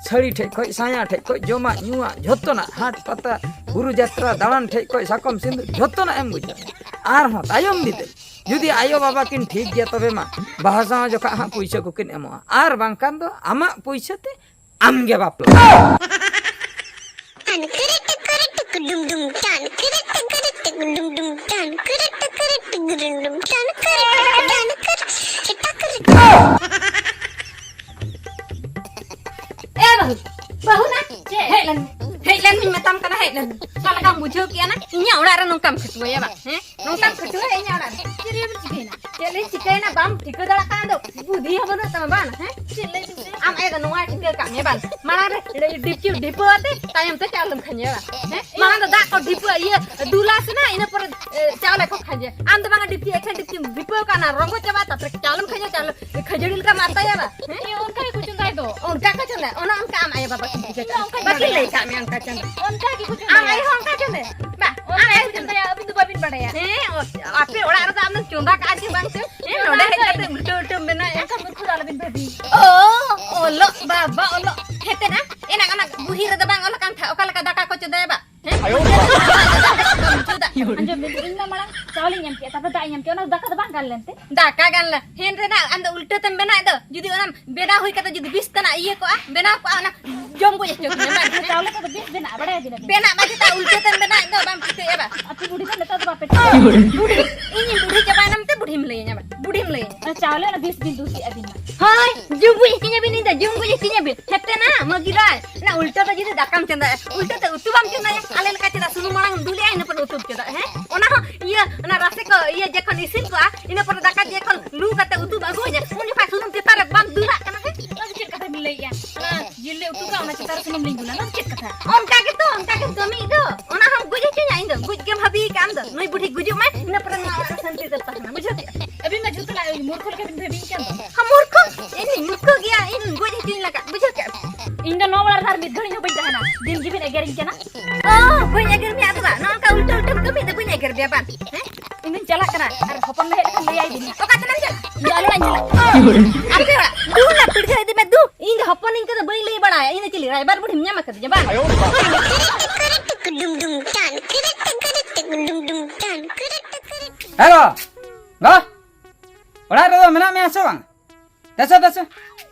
ᱥᱟᱹᱲᱤ ᱴᱷᱮᱡ ᱠᱷᱚᱡ, ᱥᱟᱭᱟ ᱴᱷᱮᱡ ᱠᱷᱚᱡ, ᱡᱚᱢᱟᱜ ᱧᱩᱣᱟᱜ, ᱡᱷᱚᱛᱚᱱᱟᱜ, ᱦᱟᱴ ᱯᱟᱛᱟ, ᱵᱩᱨᱩ ᱡᱟᱛᱨᱟ, ᱫᱟᱬᱟᱱ ᱴᱷᱮᱡ ᱠᱷᱚᱡ, ᱥᱟᱠᱚᱢ ᱥᱤᱸᱫᱩᱨ, ᱡᱷᱚᱛᱚᱱᱟᱜ ᱮᱢ ᱵᱩᱡᱷᱟᱹᱣᱟ᱾ ᱟᱨᱦᱚᱸ ᱛᱟᱭᱚᱢ ᱵᱤᱫᱟᱹᱞ ᱡᱩᱫᱤ ᱟᱭᱳ ᱵᱟᱵᱟ ᱠᱤᱱ ᱴᱷᱤᱠ ᱜᱮᱭᱟ, ᱛᱚᱵᱮ ᱢᱟ ᱵᱟᱦᱟ ᱥᱟᱶ ᱡᱚᱠᱷᱟᱜ ᱦᱟᱸᱜ ᱯᱩᱭᱥᱟᱹ ᱠᱚᱠᱤᱱ ᱮᱢᱚᱜᱼᱟ, ᱟᱨ ᱵᱟᱝᱠᱷᱟᱱ ᱫᱚ ᱟᱢᱟᱜ ᱯᱩᱭᱥᱟᱹ ᱛᱮ ᱟᱢ ᱜᱮ ᱵᱟᱯᱞᱟ᱾ ᱴᱟᱱ ᱠᱤᱨᱤ ᱴᱤᱠᱤᱨᱤ ᱴᱤᱠᱤ ᱰᱩᱢ ᱰᱩᱢ, ᱴᱟᱱ ᱠᱤᱨᱤ ᱴᱤᱠᱤᱨᱤ ᱴᱤᱠᱤ ᱰᱩᱢ ᱰᱩᱢ, ᱴᱟᱱ ᱠᱤᱨᱤ ᱴᱤᱠᱤᱨᱤ ᱴᱤᱠᱤ ᱰᱩᱢ ᱰᱩᱢ, ᱴᱟᱱ ᱠᱤᱨᱤ ᱴᱤᱠᱤ, ᱴᱟᱱ ᱠᱤᱨᱤ ᱴᱤᱠᱤᱨᱤ᱾ ᱮ ᱵᱟᱹᱦᱩ, ᱵᱟᱹᱦᱩ ᱱᱟ, ᱪᱮᱫ? ᱦᱮᱡ ᱞᱮᱱ ᱢᱮ, ᱦᱮᱡ ᱞᱮᱱ ᱢᱮᱧ ᱢᱮᱛᱟᱢ ᱠᱟᱱᱟ, ᱦᱮᱡ ᱞᱮᱱ ᱢᱮ᱾ ᱚᱠᱟ ᱞᱮᱠᱟᱢ ᱵᱩᱡᱷᱟᱹᱣ ᱠᱮᱜᱼᱟ ᱱᱟ? ᱤᱧᱟᱹᱜ ᱚᱲᱟᱜ ᱨᱮ ᱱᱚᱝᱠᱟᱢ ᱠᱷᱟᱹᱴᱩᱣᱟᱹᱭᱟ ᱵᱟᱝ, ᱦᱮᱸ? ᱱᱚᱝᱠᱟᱢ ᱠᱷᱟᱹᱪᱣᱟᱹ ᱤᱧᱟᱹᱜ ᱚᱲᱟᱜ ᱨᱮ᱾ ᱪᱮᱫ ᱨᱮᱭᱟᱜ ᱵᱤᱱ ᱪᱤᱠᱟᱹᱭᱮᱱᱟ? ᱪᱮᱫ ᱞᱤᱧ ᱪᱤᱠᱟᱹᱭᱮᱱᱟ ᱵᱟᱢ ᱴᱷᱤᱠᱟᱹ ᱫᱟᱲᱮᱭᱟᱜ ᱠᱟᱱ ᱫᱚ? ᱵᱩᱫᱷᱤ ᱦᱚᱸ ᱵᱟᱹᱱᱩᱜ ᱛᱟᱢᱟ ᱵᱟᱝ, ᱦᱮᱸ? ᱪᱮᱫ ᱞᱟᱹᱭ ᱵᱤᱱ ᱥᱮ? ᱟᱢ ᱟᱭᱳ ᱫᱚ ᱱᱚᱣᱟ ᱴᱷᱤᱠᱟᱹ ᱠᱟᱜ ᱢᱮ ᱵᱟᱝ, ᱢᱟᱲᱟᱝ ᱨᱮ ᱰᱷᱤᱯᱪᱩ ᱰᱷᱤᱯᱟᱹ ᱟᱛᱮ ᱛᱟᱭᱚᱢ ᱛᱮ ᱪᱟᱣᱞᱮᱢ ᱠᱷᱟᱸᱡᱚᱭᱟ ᱵᱟᱝ, ᱦᱮᱸ? ᱢᱟᱲᱟᱝ ᱫᱚ ᱫᱟᱜ ᱠᱚ ᱰᱷᱤᱯᱟᱹ, ᱤᱭᱟᱹ ᱫᱩᱞᱟ ᱥᱮ ᱱᱟ, ᱤᱱᱟᱹ ᱯᱚᱨᱮ, ᱮ, ᱪᱟᱣᱞᱮ ᱠᱚ ᱠᱷᱟᱸᱡᱚᱭᱟ᱾ ᱟᱢ ᱫᱚ ᱵᱟᱝᱟ ᱰᱷᱤᱯᱪᱩ, ᱮᱠᱷᱮᱱ ᱰᱷᱤᱯᱪᱩᱢ ᱰᱷᱤᱯᱟᱹ ᱠᱟᱜᱼᱟ, ᱚᱱᱟ ᱨᱚᱸᱜᱚ ᱪᱟᱵᱟᱜᱼᱟ, ᱛᱟᱨᱯᱚᱨᱮ ᱪᱟᱣᱞᱮᱢ ᱠᱷᱟᱸᱡᱚᱭᱟ, ᱪᱟᱣᱞᱮ ᱠᱷᱟᱹᱡᱟᱹᱲᱤ ᱞᱮᱠᱟᱢ ᱟᱛᱟᱭᱟ ᱵᱟᱝ, ᱦᱮᱸ? ᱤᱭᱟᱹ, ᱚᱱᱠᱟ ᱜᱮᱠᱚ ᱪᱚᱸᱫᱟᱭ ᱫᱚ᱾ ᱚᱱᱠᱟ ᱠᱚ ᱪᱚᱸᱫᱟᱭᱟ, ᱚᱱᱟ ᱚᱱᱠᱟ ᱟᱢ ᱟᱭᱳ ᱵᱟᱵᱟ ᱠᱤᱱ ᱵᱩᱡᱷᱟᱹᱣ ᱤᱧ ᱫᱚ ᱚᱱᱠᱟᱧ ᱵᱟᱹᱠᱤᱱ ᱵᱟᱲᱟᱭᱟ᱾ ᱞᱟᱹᱭ ᱠᱟᱜ ᱢᱮᱭᱟ ᱚᱱᱠᱟ ᱪᱚᱸᱫᱟ᱾ ᱚᱱᱠᱟ ᱜᱮᱠᱚ ᱟᱢ ᱪᱚᱸᱫᱟᱭᱟ᱾ ᱟᱭᱳ ᱦᱚᱸ ᱚᱱᱠᱟ ᱪᱚᱸᱫᱟ᱾ ᱵᱟ, ᱚᱱᱠᱟ ᱟᱢ ᱟᱭᱳ ᱜᱮᱠᱚ ᱪᱚᱸᱫᱟᱭᱟ, ᱟᱹᱵᱤᱱ ᱫᱚ ᱵᱟᱹᱵᱤᱱ ᱵᱟᱲᱟᱭᱟ᱾ ᱦᱮᱸ, ᱚ-, ᱟᱯᱮ ᱚᱲᱟᱜ ᱨᱮᱫᱚ ᱟᱢ ᱫᱚᱢ ᱪᱚᱸᱫᱟ ᱠᱟᱜᱼᱟ ᱪᱮ ᱵᱟᱝ ᱪᱚ? ᱦᱮᱸ, ᱪᱚᱸᱫᱟ ᱱᱚᱰᱮ ᱦᱮᱡ ᱫᱚ ᱠᱟᱛᱮ ᱩᱞᱴᱟᱹ ᱩᱞᱴᱟᱹᱢ ᱵᱮᱱᱟᱣᱮᱫᱼᱟ᱾ ᱚᱱᱠᱟ ᱢᱩᱨᱠᱷᱩ ᱫᱚ ᱟᱞᱚᱵᱤᱱ ᱵᱷᱟᱹᱵᱤ᱾ ᱚ, ᱚᱞᱚᱜ ᱵᱟᱵᱟ ᱚᱞᱚᱜ᱾ ᱦᱮᱸ, ᱛᱮᱱᱟ, ᱮᱱᱟᱝ ᱚᱱᱟ ᱵᱩᱦᱤ ᱨᱮᱫᱚ ᱵᱟᱝ ᱚᱞ ᱟᱠᱟᱱ ᱛᱟᱦᱮᱸᱫ, ᱚᱠᱟ ᱞᱮᱠᱟ ᱫᱟᱠᱟ ᱠᱚ ᱪᱚᱸᱫᱟᱭᱟ ᱵᱟ? ᱦᱮᱸ? ᱟᱭᱳ ᱵᱟᱵᱟ᱾ ᱪᱚᱸᱫᱟ᱾ ᱟᱸᱡᱚᱢ ᱵᱤᱱ, ᱤᱧ ᱢᱟ ᱢᱟᱲᱟᱝ ᱪᱟᱣᱞᱮᱧ ᱮᱢ ᱠᱮᱫᱼᱟ, ᱛᱟᱨᱯᱚᱨᱮ ᱫᱟᱜ ᱤᱧ ᱮᱢ ᱠᱮᱫᱼᱟ, ᱚᱱᱟ ᱫᱟᱠᱟ ᱫᱚ ᱵᱟᱝ ᱜᱟᱱ ᱞᱮᱱ ᱛᱮ? ᱫᱟᱠᱟ ᱜᱟᱱ ᱞᱮ, ᱦᱮᱸ ᱨᱮᱱᱟᱜ ᱟᱢ ᱫᱚ ᱩᱞᱴᱟᱹ ᱛᱮᱢ ᱵᱮᱱᱟᱣᱮᱫ ᱫᱚ, ᱡᱩᱫᱤ ᱚᱱᱟ ᱵᱮᱱᱟᱣ ᱦᱩᱭ ᱠᱟᱛᱮ ᱡᱩᱫᱤ ᱵᱤᱥ ᱛᱟᱱᱟᱜ ᱤᱭᱟᱹ ᱠᱚᱜᱼᱟ, ᱵᱮᱱᱟᱣ ᱠᱚᱜᱼᱟ, ᱚᱱᱟ ᱡᱚᱢ ᱜᱚᱡ ᱦᱚᱪᱚ ᱠᱤᱧᱟ ᱵᱟᱝ? ᱦᱮᱸ? ᱪᱟᱣᱞᱮ ᱠᱚᱫᱚ ᱵᱮᱥ ᱵᱮᱱᱟᱜᱼᱟ, ᱵᱟᱲᱟᱭ ᱵᱤᱱ ᱟᱹᱵᱤᱱ? ᱵᱮᱱᱟᱜ ᱢᱟ ᱪᱮᱛᱟ ᱩᱞᱴᱟᱹ ᱛᱮᱢ ᱵᱮᱱᱟᱣᱮᱫ ᱫᱚ, ᱵᱟᱢ ᱴᱷᱤᱠᱟᱹᱭᱮᱫᱼᱟ ᱵᱟᱝ? ᱟᱯᱮ ᱵᱩᱰᱷᱤ ᱫᱚ ᱱᱮᱛᱟᱨ ᱫᱚ ᱵᱟᱯᱮ ᱴᱷᱤᱠᱟᱹᱭᱮᱫᱼᱟ᱾ ᱵᱩᱰᱷᱤ, ᱤᱧᱤᱧ ᱵᱩᱰᱷᱤ ᱪᱟᱵᱟᱭᱮᱱᱟ ᱢᱮᱱᱛᱮ ᱵᱩᱰᱷᱤᱢ ᱞᱟᱹᱭᱟᱹᱧᱟ ᱵᱟᱝ? ᱵᱩᱰᱷᱤᱢ ᱞᱟᱹᱭᱟᱹᱧᱟ᱾ ᱚᱱᱟ ᱪᱟᱣᱞᱮ ᱚᱱᱟ ᱵᱤᱥ ᱵᱤᱱ ᱫᱩᱥᱤ ᱟᱹᱵᱤᱱ ᱢᱟ᱾ ᱦᱳᱭ, ᱡᱩᱵᱩᱡ ᱦᱚᱪᱚᱧᱟᱵᱤᱱ ᱤᱧ ᱫᱚ, ᱡᱩᱵᱩᱡ ᱦᱚᱪᱚᱧᱟᱵᱤᱱ᱾ ᱦᱮᱛᱮ ᱱᱟ, ᱢᱟᱹᱜᱤ ᱨᱟᱭ, ᱚᱱᱟ ᱩᱞᱴᱟᱹ ᱫᱚ ᱡᱩᱫᱤ ᱫᱟᱠᱟᱢ ᱪᱚᱸᱫᱟᱭᱟ, ᱩᱞᱴᱟᱹ ᱛᱮ ᱩᱛᱩ ᱵᱟᱢ ᱪᱚᱸᱫᱟᱭᱟ, ᱟᱞᱮ ᱞᱮᱠᱟ ᱪᱮᱫᱟᱜ ᱥᱩᱱᱩᱢ ᱢᱟᱲᱟᱝ ᱫᱩᱞᱮᱜᱼᱟ, ᱤᱱᱟᱹ ᱯᱚᱨᱮ ᱩᱛᱩᱢ ᱪᱚᱸᱫᱟᱭᱟ, ᱦᱮᱸ? ᱚᱱᱟ ᱦᱚᱸ ᱤᱭᱟᱹ, ᱚᱱᱟ ᱨᱟᱥᱮ ᱠᱚ ᱤᱭᱟᱹ ᱡᱚᱠᱷᱚᱱ ᱤᱥᱤᱱ ᱠᱚᱜᱼᱟ, ᱤᱱᱟᱹ ᱯᱚᱨᱮ ᱫᱟᱠᱟ ᱡᱚᱠᱷᱚᱱ ᱞᱩ ᱠᱟᱛᱮ ᱩᱛᱩᱢ ᱟᱹᱜᱩᱣᱟᱹᱧᱟ, ᱩᱱ ᱡᱚᱠᱷᱟᱡ ᱥᱩᱱᱩᱢ ᱪᱮᱛᱟᱱ ᱨᱮ ᱵᱟᱢ ᱫᱩᱞᱟᱜ ᱠᱟᱱᱟ, ᱦᱮᱸ? ᱚᱱᱟ ᱫᱚ ᱪᱮᱫ ᱠᱟᱛᱷᱟ ᱵᱤᱱ ᱞᱟᱹᱭᱮᱜᱼᱟ? ᱚᱱᱟ ᱡᱤᱞ ᱞᱮ ᱩᱛᱩ ᱠᱟᱜᱼᱟ, ᱚᱱᱟ ᱪᱮᱛᱟᱱ ᱨᱮ ᱥᱩᱱᱩᱢ ᱞᱤᱧ ᱫᱩᱞᱟ, ᱚᱱᱟ ᱫᱚ ᱪᱮᱫ ᱠᱟᱛᱷᱟ? ᱚᱱᱠᱟ ᱜᱮᱛᱚ, ᱚᱱᱠᱟ ᱜᱮᱢ ᱠᱟᱹᱢᱤᱭᱮᱫ ᱫᱚ᱾ ᱚᱱᱟ ᱦᱚᱸᱢ ᱜᱩᱡ ᱦᱚᱪᱚᱧᱟ ᱤᱧ ᱫᱚ, ᱜᱩᱡ ᱜᱮᱢ ᱵᱷᱟᱹᱵᱤᱭ ᱠᱟᱜ ᱟᱢ ᱫᱚ᱾ ᱱᱩᱭ ᱵᱩᱰᱷᱤ ᱜᱩᱡᱩᱜ ᱢᱟᱭ, ᱤᱱᱟᱹ ᱯᱚᱨᱮ ᱱᱚᱣᱟ ᱚᱲᱟᱜ ᱨᱮ ᱥᱟᱱᱛᱤ ᱛᱮᱢ ᱛᱟᱦᱮᱱᱟ, ᱵᱩᱡᱷᱟᱹᱣ ᱠᱮᱜᱼᱟ? ᱟᱹᱵᱤᱱ ᱢᱟ ᱡᱷᱚᱛᱚ ᱱᱟᱜ ᱢᱩᱨᱠᱷᱚ ᱞᱮᱠᱟ ᱵᱤᱱ ᱵᱷᱟᱹᱵᱤᱭᱮᱫ ᱠᱟᱱ ᱫᱚ᱾ ᱦᱮᱸ, ᱢᱩᱨᱠᱷᱚ? ᱤᱧ ᱫᱚᱧ ᱢᱩᱨᱠᱷᱚ ᱜᱮᱭᱟ, ᱤᱧ ᱫᱚᱧ ᱜᱚᱡ ᱦᱚᱪᱚᱧ ᱞᱟᱜᱟᱜ, ᱵᱩᱡᱷᱟᱹᱣ ᱠᱮᱜᱼᱟ ᱯᱮ? ᱤᱧ ᱫᱚ ᱱᱚᱣᱟ ᱚᱲᱟᱜ ᱨᱮ ᱟᱨ ᱢᱤᱫ ᱜᱷᱟᱹᱲᱤᱡ ᱦᱚᱸ ᱵᱟᱹᱧ ᱛᱟᱦᱮᱱᱟ᱾ ᱫᱤᱱ ᱜᱮᱵᱤᱱ ᱮᱜᱮᱨᱤᱧ ᱠᱟᱱᱟ᱾ ᱚ, ᱵᱟᱹᱧ ᱮᱜᱮᱨ ᱢᱮᱭᱟ ᱟᱫᱚ ᱵᱟᱝ? ᱱᱚᱜᱼᱚ ᱱᱚᱝᱠᱟ ᱩᱞᱴᱟᱹ ᱩᱞᱴᱟᱹᱢ ᱠᱟᱹᱢᱤᱭᱮᱫ ᱫᱚ ᱵᱟᱹᱧ ᱮᱜᱮᱨ ᱢᱮᱭᱟ ᱵᱟᱝ? ᱦᱮᱸ? ᱤᱧ ᱫᱚᱧ ᱪᱟᱞᱟᱜ ᱠᱟᱱᱟ, ᱟᱨ ᱦᱚᱯᱚᱱ ᱞᱮ ᱦᱮᱡ ᱞᱮᱠᱷᱟᱱ ᱞᱟᱹᱭᱟᱭ ᱵᱤᱱ ᱦᱟᱸᱜ᱾ ᱚᱠᱟ ᱛᱮᱞᱟᱝ ᱪᱟᱞᱟᱜᱼᱟ? ᱤᱧ ᱫᱚ ᱟᱞᱚ ᱞᱟᱝ ᱪᱟᱞᱟᱜᱼᱟ᱾ ᱟᱯᱮ ᱚᱲᱟᱜ ᱫᱩ ᱨᱮᱱᱟᱜ ᱯᱤᱲᱪᱷᱟᱹ ᱤᱫᱤ ᱢᱮ ᱫᱩ᱾ ᱤᱧ ᱫᱚ ᱦᱚᱯᱚᱱᱤᱧ ᱠᱚᱫᱚ ᱵᱟᱹᱧ ᱞᱟᱹᱭ ᱵᱟᱲᱟᱭᱟ᱾ ᱤᱧ ᱫᱚ ᱪᱤᱞᱤ ᱨᱟᱭᱵᱟᱨ ᱵᱩᱰᱷᱤᱢ ᱧᱟᱢ ᱟᱠᱟᱫᱤᱧᱟ ᱵᱟᱝ? ᱦᱮᱞᱳ, ᱜᱚ, ᱚᱲᱟᱜ ᱨᱮᱫᱚ ᱢᱮᱱᱟᱜ ᱢᱮᱭᱟ ᱥᱮ ᱵᱟᱝ? ᱫᱮᱥᱮ, ᱫᱮᱥᱮ,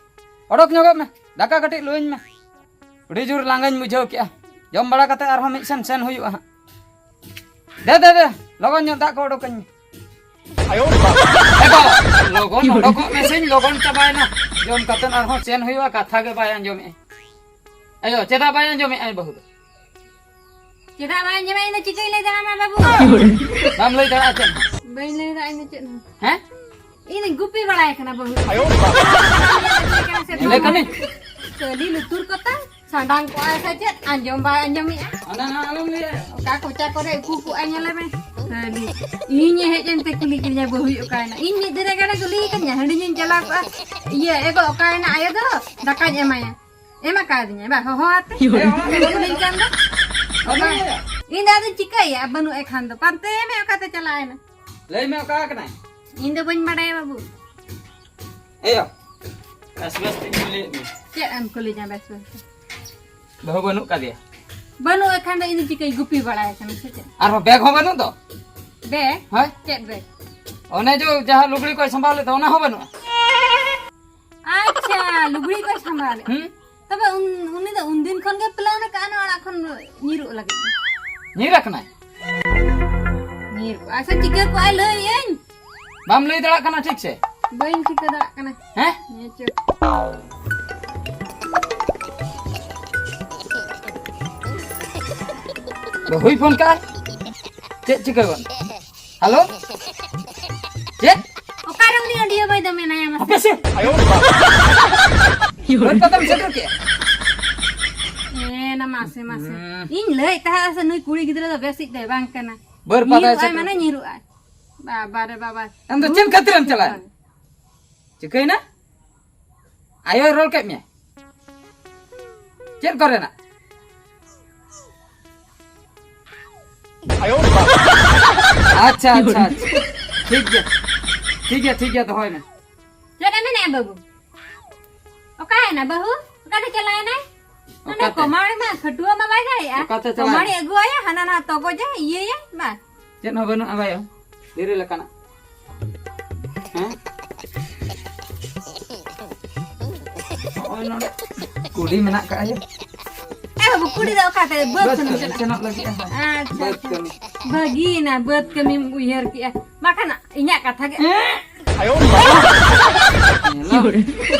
ᱚᱰᱚᱠ ᱧᱚᱜᱚᱜ ᱢᱮ, ᱫᱟᱠᱟ ᱠᱟᱹᱴᱤᱡ ᱞᱩᱭᱟᱹᱧ ᱢᱮ᱾ ᱟᱹᱰᱤ ᱡᱳᱨ ᱞᱟᱸᱜᱟᱧ ᱵᱩᱡᱷᱟᱹᱣ ᱠᱮᱜᱼᱟ᱾ ᱡᱚᱢ ᱵᱟᱲᱟ ᱠᱟᱛᱮ ᱟᱨᱦᱚᱸ ᱢᱤᱫ ᱥᱮᱱ ᱥᱮᱱ ᱦᱩᱭᱩᱜᱼᱟ ᱦᱟᱸᱜ᱾ ᱫᱮ, ᱫᱮ, ᱫᱮ, ᱞᱚᱜᱚᱱ ᱧᱚᱜ ᱫᱟᱜ ᱠᱚ ᱚᱰᱚᱠᱟᱹᱧ ᱢᱮ᱾ ᱟᱭᱳ ᱵᱟᱵᱟ᱾ ᱮ ᱵᱟᱵᱟ, ᱞᱚᱜᱚᱱ ᱚᱰᱚᱠᱚᱜ ᱢᱮᱥᱮᱧ, ᱞᱚᱜᱚᱱ ᱪᱟᱵᱟᱭᱮᱱᱟ᱾ ᱡᱚᱢ ᱠᱟᱛᱮ ᱟᱨᱦᱚᱸ ᱥᱮᱱ ᱦᱩᱭᱩᱜᱼᱟ, ᱠᱟᱛᱷᱟ ᱜᱮ ᱵᱟᱭ ᱟᱸᱡᱚᱢᱮᱜᱼᱟ᱾ ᱟᱭᱳ, ᱪᱮᱫᱟᱜ ᱵᱟᱭ ᱟᱸᱡᱚᱢᱮᱜᱼᱟ ᱵᱟᱹᱦᱩ ᱫᱚ? ᱪᱮᱫᱟᱜ ᱵᱟᱭ ᱟᱸᱡᱚᱢᱟ? ᱤᱧ ᱫᱚ ᱪᱤᱠᱟᱹᱧ ᱞᱟᱹᱭ ᱫᱟᱲᱮᱭᱟᱢᱟ ᱵᱟᱹᱵᱩ? ᱵᱟᱢ ᱞᱟᱹᱭ ᱫᱟᱲᱮᱭᱟᱜᱼᱟ ᱪᱮᱫ ᱦᱚᱸ? ᱵᱟᱹᱧ ᱞᱟᱹᱭ ᱫᱟᱲᱮᱭᱟᱜᱼᱟ ᱤᱧ ᱫᱚ ᱪᱮᱫ ᱦᱚᱸ᱾ ᱦᱮᱸ? ᱤᱧ ᱫᱚᱧ ᱜᱩᱯᱤ ᱵᱟᱲᱟᱭ ᱠᱟᱱᱟ ᱵᱟᱹᱵᱩ᱾ ᱞᱟᱹᱭ ᱠᱟᱹᱱᱟᱹᱧ᱾ ᱠᱷᱟᱹᱞᱤ ᱞᱩᱛᱩᱨ ᱠᱚᱛᱟᱢ ᱥᱟᱰᱟᱝ ᱠᱚᱜᱼᱟᱭ ᱥᱮ ᱪᱮᱫ? ᱟᱸᱡᱚᱢ ᱵᱟᱭ ᱟᱸᱡᱚᱢᱮᱜᱼᱟ᱾ ᱚᱱᱟ ᱱᱟᱦᱟᱜ ᱟᱞᱚᱢ ᱞᱟᱹᱭᱟ᱾ ᱚᱠᱟ ᱠᱚᱪᱟ ᱠᱚᱨᱮ ᱩᱠᱩ ᱠᱚᱜᱼᱟᱭ ᱧᱮᱞᱮ ᱢᱮ᱾ ᱠᱷᱟᱹᱞᱤ ᱤᱧᱮ ᱦᱮᱡ ᱮᱱᱛᱮ ᱠᱩᱞᱤ ᱠᱤᱫᱤᱧᱟ, "ᱵᱟᱹᱦᱩᱭ ᱚᱠᱟᱭᱮᱱᱟ?" ᱤᱧ ᱢᱤᱫ ᱫᱤᱱ ᱨᱮ ᱜᱟᱱᱮ ᱠᱩᱞᱤᱭ ᱠᱟᱫᱤᱧᱟ, ᱦᱟᱺᱰᱤ ᱧᱩᱧ ᱪᱟᱞᱟᱣ ᱠᱚᱜᱼᱟ᱾ ᱤᱭᱟᱹ, "ᱮ ᱜᱚ, ᱚᱠᱟᱭᱮᱱᱟ ᱟᱭᱳ ᱫᱚ? ᱫᱟᱠᱟᱧ ᱮᱢᱟᱭᱟ᱾" ᱮᱢ ᱟᱠᱟᱫᱤᱧᱟ ᱵᱟ, ᱦᱚᱦᱚ ᱟᱛᱮ᱾ ᱦᱮᱸ, ᱚᱱᱟ ᱠᱩᱞᱤᱧ ᱠᱟᱱ ᱫᱚ᱾ ᱵᱟᱹᱱᱩᱭᱟ᱾ ᱤᱧ ᱫᱚ ᱟᱫᱚᱧ ᱪᱤᱠᱟᱹᱭᱟ, ᱵᱟᱹᱱᱩᱜ ᱮ ᱠᱷᱟᱱ ᱫᱚ᱾ ᱯᱟᱱᱛᱮ ᱢᱮ, ᱚᱠᱟᱛᱮ ᱪᱟᱞᱟᱣ ᱮᱱᱟ? ᱞᱟᱹᱭ ᱢᱮ, ᱚᱠᱟ ᱠᱟᱱᱟᱭ? ᱤᱧ ᱫᱚ ᱵᱟᱹᱧ ᱵᱟᱰᱟᱭᱟ ᱵᱟᱹᱵᱩ᱾ ᱮᱭᱳ, ᱵᱮᱥ ᱵᱮᱥ ᱛᱮᱧ ᱠᱩᱞᱤᱭᱮᱫ ᱢᱮᱭᱟ᱾ ᱪᱮᱫ ᱮᱢ ᱠᱩᱞᱤᱧᱟ ᱵᱮᱥ ᱵᱮᱥ ᱛᱮ? ᱵᱟᱹᱦᱩ ᱵᱟᱹᱱᱩᱜ ᱠᱟᱫᱮᱭᱟ? ᱵᱟᱹᱱᱩᱜ ᱮ ᱠᱷᱟᱱ ᱫᱚ ᱤᱧ ᱫᱚ ᱪᱤᱠᱟᱹᱧ ᱜᱩᱯᱤ ᱵᱟᱲᱟᱭ ᱠᱟᱱᱟ ᱥᱮ ᱪᱮᱫ? ᱟᱨᱦᱚᱸ ᱵᱮᱜᱽ ᱦᱚᱸ ᱵᱟᱹᱱᱩᱜ ᱫᱚ? ᱵᱮᱜᱽ? ᱦᱳᱭ᱾ ᱪᱮᱫ ᱵᱮᱜᱽ? ᱚᱱᱮ ᱡᱚ ᱡᱟᱦᱟᱸ ᱞᱩᱜᱽᱲᱤ ᱠᱚᱭ ᱥᱟᱢᱵᱟᱣ ᱞᱮᱫ ᱫᱚ, ᱚᱱᱟ ᱦᱚᱸ ᱵᱟᱹᱱᱩᱜᱼᱟ? ᱟᱪᱪᱷᱟ, ᱞᱩᱜᱽᱲᱤ ᱠᱚᱭ ᱥᱟᱢᱵᱟᱣ ᱞᱮᱫ᱾ ᱦᱩᱸ? ᱛᱚᱵᱮ ᱩᱱ-, ᱩᱱᱤ ᱫᱚ ᱩᱱᱫᱤᱱ ᱠᱷᱚᱱ ᱜᱮ ᱯᱞᱟᱱ ᱟᱠᱟᱫᱼᱟ ᱱᱚᱣᱟ ᱚᱲᱟᱜ ᱠᱷᱚᱱ ᱧᱤᱨᱩᱜ ᱞᱟᱹᱜᱤᱫ ᱫᱚ᱾ ᱧᱤᱨ ᱟᱠᱟᱱᱟᱭ? ᱧᱤᱨ ᱠᱚᱜᱼᱟ᱾ ᱟᱪᱪᱷᱟ, ᱪᱤᱠᱟᱹ ᱠᱚᱜᱼᱟᱭ ᱞᱟᱹᱭᱟᱹᱧ? ᱵᱟᱢ ᱞᱟᱹᱭ ᱫᱟᱲᱮᱭᱟᱜ ᱠᱟᱱᱟ ᱴᱷᱤᱠ ᱥᱮ? ᱵᱟᱹᱧ ᱴᱷᱤᱠᱟᱹ ᱫᱟᱲᱮᱭᱟᱜ ᱠᱟᱱᱟ᱾ ᱦᱮᱸ? ᱦᱮᱸ ᱪᱚ᱾ ᱵᱟᱹᱦᱩᱭ ᱯᱷᱳᱱ ᱠᱟᱜᱼᱟ? ᱪᱮᱫ ᱪᱤᱠᱟᱹ ᱜᱚᱫ? ᱦᱮᱞᱳ? ᱪᱮᱫ? ᱚᱠᱟᱨᱮ ᱩᱱᱤ ᱟᱹᱰᱤᱭᱟᱹ ᱵᱟᱭ ᱫᱚᱢᱮ ᱱᱟᱭᱟ ᱢᱟᱥᱮ? ᱦᱟᱯᱮ ᱥᱮ᱾ ᱵᱟᱹᱨᱯᱟᱫᱟᱢ ᱥᱮᱴᱮᱨ ᱠᱮᱜᱼᱟ? ᱦᱮᱸ, ᱱᱟ ᱢᱟᱥᱮ, ᱢᱟᱥᱮ᱾ ᱦᱩᱸ᱾ ᱤᱧ ᱞᱟᱹᱭᱮᱫ ᱛᱟᱦᱮᱸᱫ ᱥᱮ ᱱᱩᱭ ᱠᱩᱲᱤ ᱜᱤᱫᱽᱨᱟᱹ ᱫᱚ ᱵᱮᱥᱤᱡ ᱫᱚᱭ ᱵᱟᱝ ᱠᱟᱱᱟ᱾ ᱵᱟᱹᱨᱯᱟᱫᱟᱭ ᱧᱤᱨᱩᱜᱼᱟᱭ ᱥᱮᱴᱮᱨ᱾ ᱢᱟᱱᱮ ᱧᱤᱨᱩᱜᱼᱟᱭ᱾ ᱵᱟᱵᱟ ᱨᱮ ᱵᱟᱵᱟ᱾ ᱟᱢ ᱫᱚ ᱪᱮᱫ ᱠᱷᱟᱹᱛᱤᱨᱮᱢ ᱪᱟᱞᱟᱜᱼᱟ? ᱪᱤᱠᱟᱹᱭᱮᱱᱟ? ᱟᱭᱳᱭ ᱨᱚᱲ ᱠᱮᱫ ᱢᱮᱭᱟ? ᱪᱮᱫ ᱠᱚᱨᱮᱱᱟᱜ? ᱟᱪᱪᱷᱟ, ᱟᱪᱪᱷᱟ, ᱟᱪᱪᱷᱟ᱾ ᱴᱷᱤᱠ ᱜᱮᱭᱟ, ᱴᱷᱤᱠ ᱜᱮᱭᱟ, ᱴᱷᱤᱠ ᱜᱮᱭᱟ, ᱫᱚᱦᱚᱭ ᱢᱮ᱾ ᱪᱮᱫ ᱮ ᱢᱮᱱᱮᱫᱼᱟ ᱵᱟᱹᱵᱩ? ᱚᱠᱟᱭᱮᱱᱟ ᱵᱟᱹᱦᱩ? ᱚᱠᱟᱛᱮ ᱪᱟᱞᱟᱣᱮᱱᱟᱭ? ᱚᱱᱟ ᱚᱠᱟᱛᱮ? ᱠᱚᱢᱟᱲ ᱢᱟ ᱠᱷᱟᱹᱴᱩᱣᱟᱹ ᱢᱟ ᱵᱟᱭ ᱫᱟᱲᱮᱭᱟᱜᱼᱟ᱾ ᱚᱠᱟᱛᱮ ᱪᱟᱞᱟᱣᱮᱱᱟ? ᱠᱚᱢᱟᱲᱮ ᱟᱹᱜᱩᱣᱟᱭᱟ, ᱦᱟᱱᱟ ᱱᱟᱣᱟ ᱛᱚᱜᱚᱡᱟᱭ, ᱤᱭᱟᱹᱭᱟᱭ, ᱵᱟᱥ᱾ ᱪᱮᱫ ᱦᱚᱸ ᱵᱟᱹᱱᱩᱜᱼᱟ ᱵᱟᱭᱳ, ᱫᱷᱤᱨᱤ ᱞᱮᱠᱟᱱᱟᱜ᱾ ᱦᱮᱸ? ᱱᱚᱜᱼᱚᱭ ᱱᱚᱰᱮ ᱠᱩᱰᱤ ᱢᱮᱱᱟᱜ ᱠᱟᱜᱼᱟ ᱭᱟ᱾ ᱮ ᱵᱟᱹᱵᱩ, ᱠᱩᱰᱤ ᱫᱚ ᱚᱠᱟᱛᱮ? ᱵᱟᱹᱫᱽ ᱵᱟᱹᱫᱽ ᱥᱮᱱ ᱮᱢ ᱠᱟᱹᱢᱤ ᱪᱟᱞᱟᱜᱼᱟ? ᱥᱮᱱᱚᱜ ᱞᱟᱹᱜᱤᱫ, ᱦᱮᱸ᱾ ᱟᱪᱪᱷᱟ, ᱵᱟᱹᱫᱽ ᱟᱪᱪᱷᱟ᱾ ᱠᱟᱹᱢᱤ᱾ ᱵᱷᱟᱹᱜᱤᱭᱮᱱᱟ, ᱵᱟᱹᱫᱽ ᱠᱟᱹᱢᱤᱢ ᱩᱭᱦᱟᱹᱨ ᱠᱮᱜᱼᱟ᱾ ᱵᱟᱠᱷᱟᱱ ᱤᱧᱟᱹᱜ ᱠᱟᱛᱷᱟ ᱜᱮ᱾ ᱦᱮᱸ? ᱧᱮᱞᱟᱢ,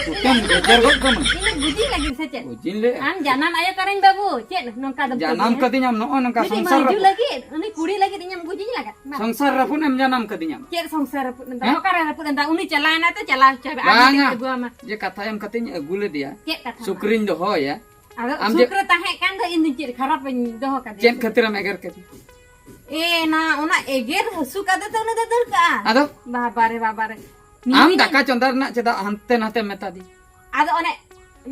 ᱠᱩᱴᱟᱹᱢ ᱜᱮᱡᱮᱨ ᱜᱚᱫ ᱠᱟᱢᱟ᱾ ᱤᱧ ᱫᱚ ᱜᱩᱡᱤᱧ ᱞᱟᱹᱜᱤᱫ ᱥᱮ ᱪᱮᱫ? ᱜᱩᱡᱤᱧ ᱞᱟᱹᱭᱮᱫᱼᱟ᱾ ᱟᱢ ᱡᱟᱱᱟᱢ ᱟᱭᱳ ᱠᱟᱱᱟᱹᱧ ᱵᱟᱹᱵᱩ, ᱪᱮᱫ ᱱᱚᱝᱠᱟ ᱫᱚᱢ ᱡᱟᱱᱟᱢ ᱠᱟᱹᱢᱤᱭᱟ? ᱠᱟᱹᱫᱤᱧᱟᱢ ᱱᱚᱜᱼᱚ ᱱᱚᱝᱠᱟ ᱢᱤᱫᱴᱤᱡ ᱥᱚᱝᱥᱟᱨ ᱢᱟᱹᱭᱡᱩ ᱨᱟᱹᱯᱩᱫ᱾ ᱞᱟᱹᱜᱤᱫ, ᱩᱱᱤ ᱠᱩᱲᱤ ᱞᱟᱹᱜᱤᱫ ᱤᱧᱮᱢ ᱜᱩᱡᱤᱧ ᱞᱟᱜᱟᱫ? ᱢᱟ᱾ ᱥᱚᱝᱥᱟᱨ ᱨᱟᱹᱯᱩᱫ ᱮᱢ ᱡᱟᱱᱟᱢ ᱠᱟᱹᱫᱤᱧᱟᱢ᱾ ᱪᱮᱫ ᱥᱚᱝᱥᱟᱨ ᱨᱟᱹᱯᱩᱫ ᱮᱱ ᱛᱟᱢᱟ? ᱦᱮᱸ? ᱚᱠᱟᱨᱮ ᱨᱟᱹᱯᱩᱫ ᱮᱱ ᱛᱟᱢᱟ? ᱩᱱᱤ ᱪᱟᱞᱟᱣ ᱮᱱᱟᱭ ᱛᱚ, ᱪᱟᱞᱟᱣ ᱦᱚᱪᱚᱭ ᱢᱮ, ᱟᱢ ᱵᱟᱝᱟ᱾ ᱜᱮᱛᱚᱢ ᱟᱹᱜᱩᱣᱟᱢᱟ᱾ ᱡᱮ ᱠᱟᱛᱷᱟ ᱮᱢ ᱠᱟᱛᱮᱧ ᱟᱹᱜᱩ ᱞᱮᱫᱮᱭᱟ᱾ ᱪᱮᱫ ᱠᱟᱛᱷᱟ? ᱥᱩᱠᱨᱤᱧ ᱫᱚᱦᱚᱭᱟ᱾ ᱟᱫᱚ ᱟᱢ ᱡᱮ ᱥᱩᱠ ᱨᱮ ᱛᱟᱦᱮᱸ ᱠᱟᱱ ᱫᱚ ᱤᱧ ᱫᱚ ᱪᱮᱫ ᱠᱷᱟᱨᱟᱯ ᱤᱧ ᱫᱚᱦᱚ ᱠᱟᱫᱮᱭᱟ? ᱪᱮᱫ ᱠᱷᱟᱹᱛᱤᱨᱮᱢ ᱮᱜᱮᱨ ᱠᱮᱫᱮᱭᱟ? ᱮ ᱱᱟ, ᱚᱱᱟ ᱮᱜᱮᱨ ᱦᱟᱹᱥᱩ ᱠᱟᱫᱮ ᱛᱮ ᱩᱱᱤ ᱫᱚ ᱫᱟᱹᱲ ᱠᱟᱜᱼᱟ᱾ ᱟᱫᱚ? ᱵᱟᱵᱟᱨᱮ, ᱵᱟᱵᱟᱨᱮ᱾ ᱟᱢ ᱱᱤᱭᱟᱹ ᱫᱟᱠᱟ ᱪᱚᱸᱫᱟ ᱨᱮᱱᱟᱜ ᱪᱮᱫᱟᱜ ᱦᱟᱱᱛᱮ ᱱᱟᱛᱮᱢ ᱢᱮᱛᱟ ᱫᱤᱧ? ᱟᱫᱚ ᱚᱱᱮ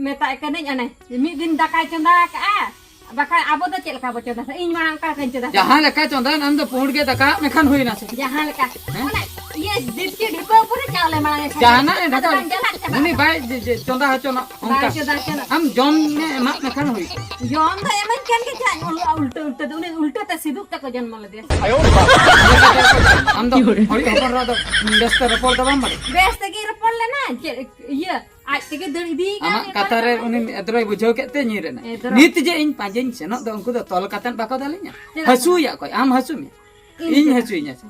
ᱢᱮᱛᱟᱭ ᱠᱟᱹᱱᱟᱹᱧ, ᱚᱱᱮ ᱢᱤᱫ ᱫᱤᱱ ᱫᱟᱠᱟᱭ ᱪᱚᱸᱫᱟ ᱟᱠᱟᱜᱼᱟ, ᱵᱟᱠᱷᱟᱱ ᱟᱵᱚ ᱫᱚ ᱪᱮᱫ ᱞᱮᱠᱟ ᱵᱚ ᱪᱚᱸᱫᱟ? ᱤᱧ ᱢᱟᱲᱟᱝ ᱚᱠᱟ ᱞᱮᱠᱟᱧ ᱪᱚᱸᱫᱟ ᱠᱮᱫᱟ? ᱡᱟᱦᱟᱸ ᱞᱮᱠᱟ ᱪᱚᱸᱫᱟ ᱟᱢ ᱫᱚ ᱯᱩᱸᱰ ᱜᱮ ᱫᱟᱠᱟ ᱢᱮᱠᱷᱟᱱ ᱦᱩᱭᱱᱟ ᱥᱮ? ᱡᱟᱦᱟᱸ ᱞᱮᱠᱟ᱾ ᱦᱮᱸ? ᱚᱱᱮ ᱤᱭᱟᱹ ᱰᱤᱯᱪᱤ ᱰᱷᱤᱯᱟᱹ ᱩᱯᱚᱨᱮ ᱪᱟᱣᱞᱮ ᱢᱟᱲᱟᱝ ᱮ ᱠᱷᱟᱱ᱾ ᱡᱟᱦᱟᱱᱟᱜ ᱮ ᱟᱫᱚ ᱫᱟᱠᱟ ᱵᱟᱝ ᱪᱟᱞᱟᱜ ᱪᱟᱵᱟᱜ ᱩᱱᱤ ᱠᱟᱱᱟ᱾ ᱵᱟᱭ ᱡᱮ, ᱡᱮ, ᱪᱚᱸᱫᱟ ᱦᱚᱪᱚ ᱱᱟ ᱚᱱᱠᱟ᱾ ᱵᱟᱭ ᱪᱚᱸᱫᱟ ᱦᱚᱪᱚ ᱱᱟ᱾ ᱟᱢ ᱡᱚᱢ ᱢᱮ ᱮᱢᱟᱜ ᱢᱮᱠᱷᱟᱱ ᱦᱩᱭ ᱠᱚᱜᱼᱟ᱾ ᱡᱚᱢ ᱫᱚ ᱮᱢᱟᱹᱧ ᱠᱟᱱ ᱜᱮ ᱪᱮᱫ? ᱩᱞ-, ᱩᱞᱴᱟᱹ ᱩᱞᱴᱟᱹ ᱫᱚ ᱩᱱᱤ ᱩᱞᱴᱟᱹ ᱛᱮ ᱥᱤᱫᱩᱜ ᱛᱮᱠᱚ ᱡᱚᱱᱢᱚ ᱞᱮᱫᱮᱭᱟ᱾ ᱟᱢ ᱫᱚ ᱦᱚᱲᱤᱡ ᱦᱚᱯᱚᱱ ᱨᱮ ᱫᱚ ᱵᱮᱥ ᱛᱮ ᱨᱚᱯᱚᱲ ᱫᱚ ᱵᱟᱢ ᱵᱟᱲᱟᱭᱟ? ᱵᱮᱥ ᱛᱮᱜᱮ ᱨᱚᱯᱚᱲ ᱞᱮᱱᱟ᱾ ᱪᱮᱫ ᱤᱭᱟᱹ, ᱟᱡ ᱛᱮᱜᱮ ᱫᱟᱹᱲ ᱤᱫᱤ ᱠᱟᱱ ᱟᱢᱟᱜ ᱜᱮ ᱠᱟᱛᱷᱟ ᱨᱮ ᱛᱟᱦᱮᱸ ᱩᱱᱤ ᱠᱟᱱᱟ᱾ ᱮᱫᱽᱨᱚᱭ ᱵᱩᱡᱷᱟᱹᱣ ᱠᱮᱫ ᱛᱮ ᱧᱤᱨ ᱮᱱᱟᱭ᱾ ᱮᱫᱽᱨᱚ᱾ ᱱᱤᱛ ᱡᱮ ᱤᱧ ᱯᱟᱸᱡᱟᱧ ᱥᱮᱱᱚᱜ ᱫᱚ ᱩᱱᱠᱩ ᱫᱚ ᱛᱚᱞ ᱠᱟᱛᱮᱫ ᱵᱟᱠᱚ ᱫᱟᱞᱤᱧᱟ᱾ ᱪᱮᱫᱟᱜ? ᱦᱟᱹᱥᱩᱭᱟᱜ ᱠᱚ, ᱟᱢ ᱦᱟᱹᱥᱩ ᱢᱮᱭᱟ᱾ ᱤᱧ ᱤᱧ ᱫᱚ᱾ ᱦᱟᱹᱥᱩᱭᱤᱧᱟ ᱥᱮ?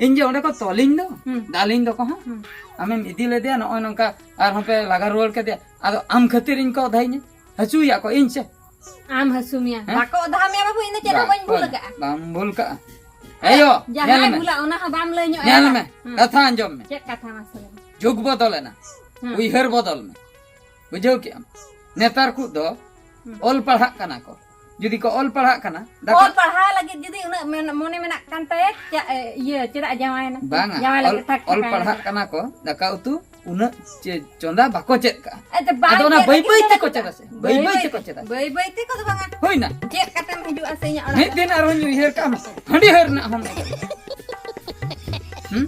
ᱤᱧ ᱡᱮ ᱚᱸᱰᱮ ᱠᱚ ᱛᱚᱞᱤᱧ ᱫᱚ, ᱦᱩᱸ᱾ ᱫᱟᱞᱤᱧ ᱫᱚᱠᱚ ᱦᱟᱸᱜ᱾ ᱦᱩᱸ᱾ ᱟᱢᱮᱢ ᱤᱫᱤ ᱞᱮᱫᱮᱭᱟ ᱱᱚᱜᱼᱚᱭ ᱱᱚᱝᱠᱟ, ᱟᱨᱦᱚᱸ ᱯᱮ ᱞᱟᱜᱟ ᱨᱩᱣᱟᱹᱲ ᱠᱮᱫᱮᱭᱟ᱾ ᱟᱫᱚ ᱟᱢ ᱠᱷᱟᱹᱛᱤᱨ ᱤᱧ ᱠᱚ ᱚᱫᱷᱟᱭᱤᱧᱟ᱾ ᱦᱟᱹᱥᱩᱭᱟᱜ ᱠᱚ ᱤᱧ ᱥᱮ? ᱟᱢ ᱦᱟᱹᱥᱩ ᱢᱮᱭᱟ᱾ ᱦᱮᱸ? ᱵᱟᱠᱚ ᱚᱫᱷᱟ ᱢᱮᱭᱟ ᱵᱟᱹᱵᱩ, ᱤᱧ ᱫᱚ ᱪᱮᱫ ᱦᱚᱸ ᱵᱟᱹᱧ ᱵᱷᱩᱞ ᱵᱟᱠᱚ ᱟᱠᱟᱫᱼᱟ᱾ ᱵᱟᱢ ᱵᱷᱩᱞ ᱠᱟᱜᱼᱟ᱾ ᱮᱭᱳ, ᱡᱟᱦᱟᱸᱭ ᱧᱮᱞ ᱢᱮ᱾ ᱵᱷᱩᱞᱟ ᱚᱱᱟ ᱦᱚᱸ ᱵᱟᱢ ᱞᱟᱹᱭ ᱧᱚᱜ ᱧᱮᱞ ᱟᱭᱟ᱾ ᱢᱮ᱾ ᱦᱩᱸ᱾ ᱠᱟᱛᱷᱟ ᱟᱸᱡᱚᱢ ᱢᱮ᱾ ᱪᱮᱫ ᱠᱟᱛᱷᱟ ᱢᱟᱥᱮ ᱞᱟᱹᱭ ᱢᱮ? ᱡᱩᱜᱽ ᱵᱚᱫᱚᱞ ᱮᱱᱟ᱾ ᱦᱩᱸ᱾ ᱩᱭᱦᱟᱹᱨ ᱵᱚᱫᱚᱞ ᱢᱮ᱾ ᱵᱩᱡᱷᱟᱹᱣ ᱠᱮᱜᱼᱟᱢ? ᱱᱮᱛᱟᱨ ᱠᱚ ᱫᱚ ᱦᱩᱸ᱾ ᱚᱞ ᱯᱟᱲᱦᱟᱜ ᱠᱟᱱᱟ ᱠᱚ᱾ ᱡᱩᱫᱤ ᱠᱚ ᱚᱞ ᱯᱟᱲᱦᱟᱜ ᱠᱟᱱᱟ, ᱫᱟᱠᱟ ᱚᱞ ᱯᱟᱲᱦᱟᱣ ᱞᱟᱹᱜᱤᱫ ᱡᱩᱫᱤ ᱩᱱᱟᱹᱜ ᱢᱮᱱ-, ᱢᱚᱱᱮ ᱢᱮᱱᱟᱜ ᱠᱟᱱ ᱛᱟᱭᱟ, ᱪᱟ-, ᱮ, ᱤᱭᱟᱹ, ᱪᱮᱫᱟᱜ ᱡᱟᱶᱟᱭᱮᱱᱟ? ᱵᱟᱝᱟ, ᱡᱟᱶᱟᱭ ᱞᱟᱹᱜᱤᱫ ᱚᱞ, ᱴᱷᱟᱠ ᱚᱞ ᱴᱷᱟᱠᱟᱭ ᱯᱟᱲᱦᱟᱜ ᱢᱮ᱾ ᱠᱟᱱᱟ ᱠᱚ, ᱫᱟᱠᱟ ᱩᱛᱩ ᱩᱱᱟᱹᱜ ᱪᱮ-, ᱪᱚᱸᱫᱟ ᱵᱟᱠᱚ ᱪᱮᱫ ᱠᱟᱜᱼᱟ᱾ ᱟᱫᱚ ᱵᱟᱭ ᱟᱫᱚ ᱚᱱᱟ ᱪᱮᱫ ᱵᱟᱹᱭ ᱞᱟᱹᱜᱤᱫ ᱵᱟᱹᱭ ᱛᱮ ᱛᱮᱠᱚ ᱪᱮᱫ ᱟᱥᱮ, ᱵᱟᱹᱭ ᱵᱟᱹᱭ ᱵᱟᱹᱭ ᱛᱮᱠᱚ ᱛᱮ, ᱪᱮᱫ ᱟᱥᱮ᱾ ᱵᱟᱹᱭ ᱵᱟᱹᱭ ᱛᱮᱠᱚ ᱫᱚ ᱵᱟᱝᱟ᱾ ᱦᱩᱭᱱᱟ᱾ ᱪᱮᱫ ᱠᱟᱛᱮᱢ ᱦᱤᱡᱩᱜᱼᱟ ᱥᱮ ᱤᱧᱟᱹᱜ ᱚᱲᱟᱜ ᱢᱤᱫ ᱨᱮ? ᱫᱤᱱ ᱟᱨᱦᱚᱸᱧ ᱩᱭᱦᱟᱹᱨ ᱠᱟᱜᱼᱟ, ᱦᱟᱺᱰᱤ ᱦᱟᱹᱨ ᱨᱮᱱᱟᱜ ᱦᱚᱸ᱾ ᱦᱩᱸ?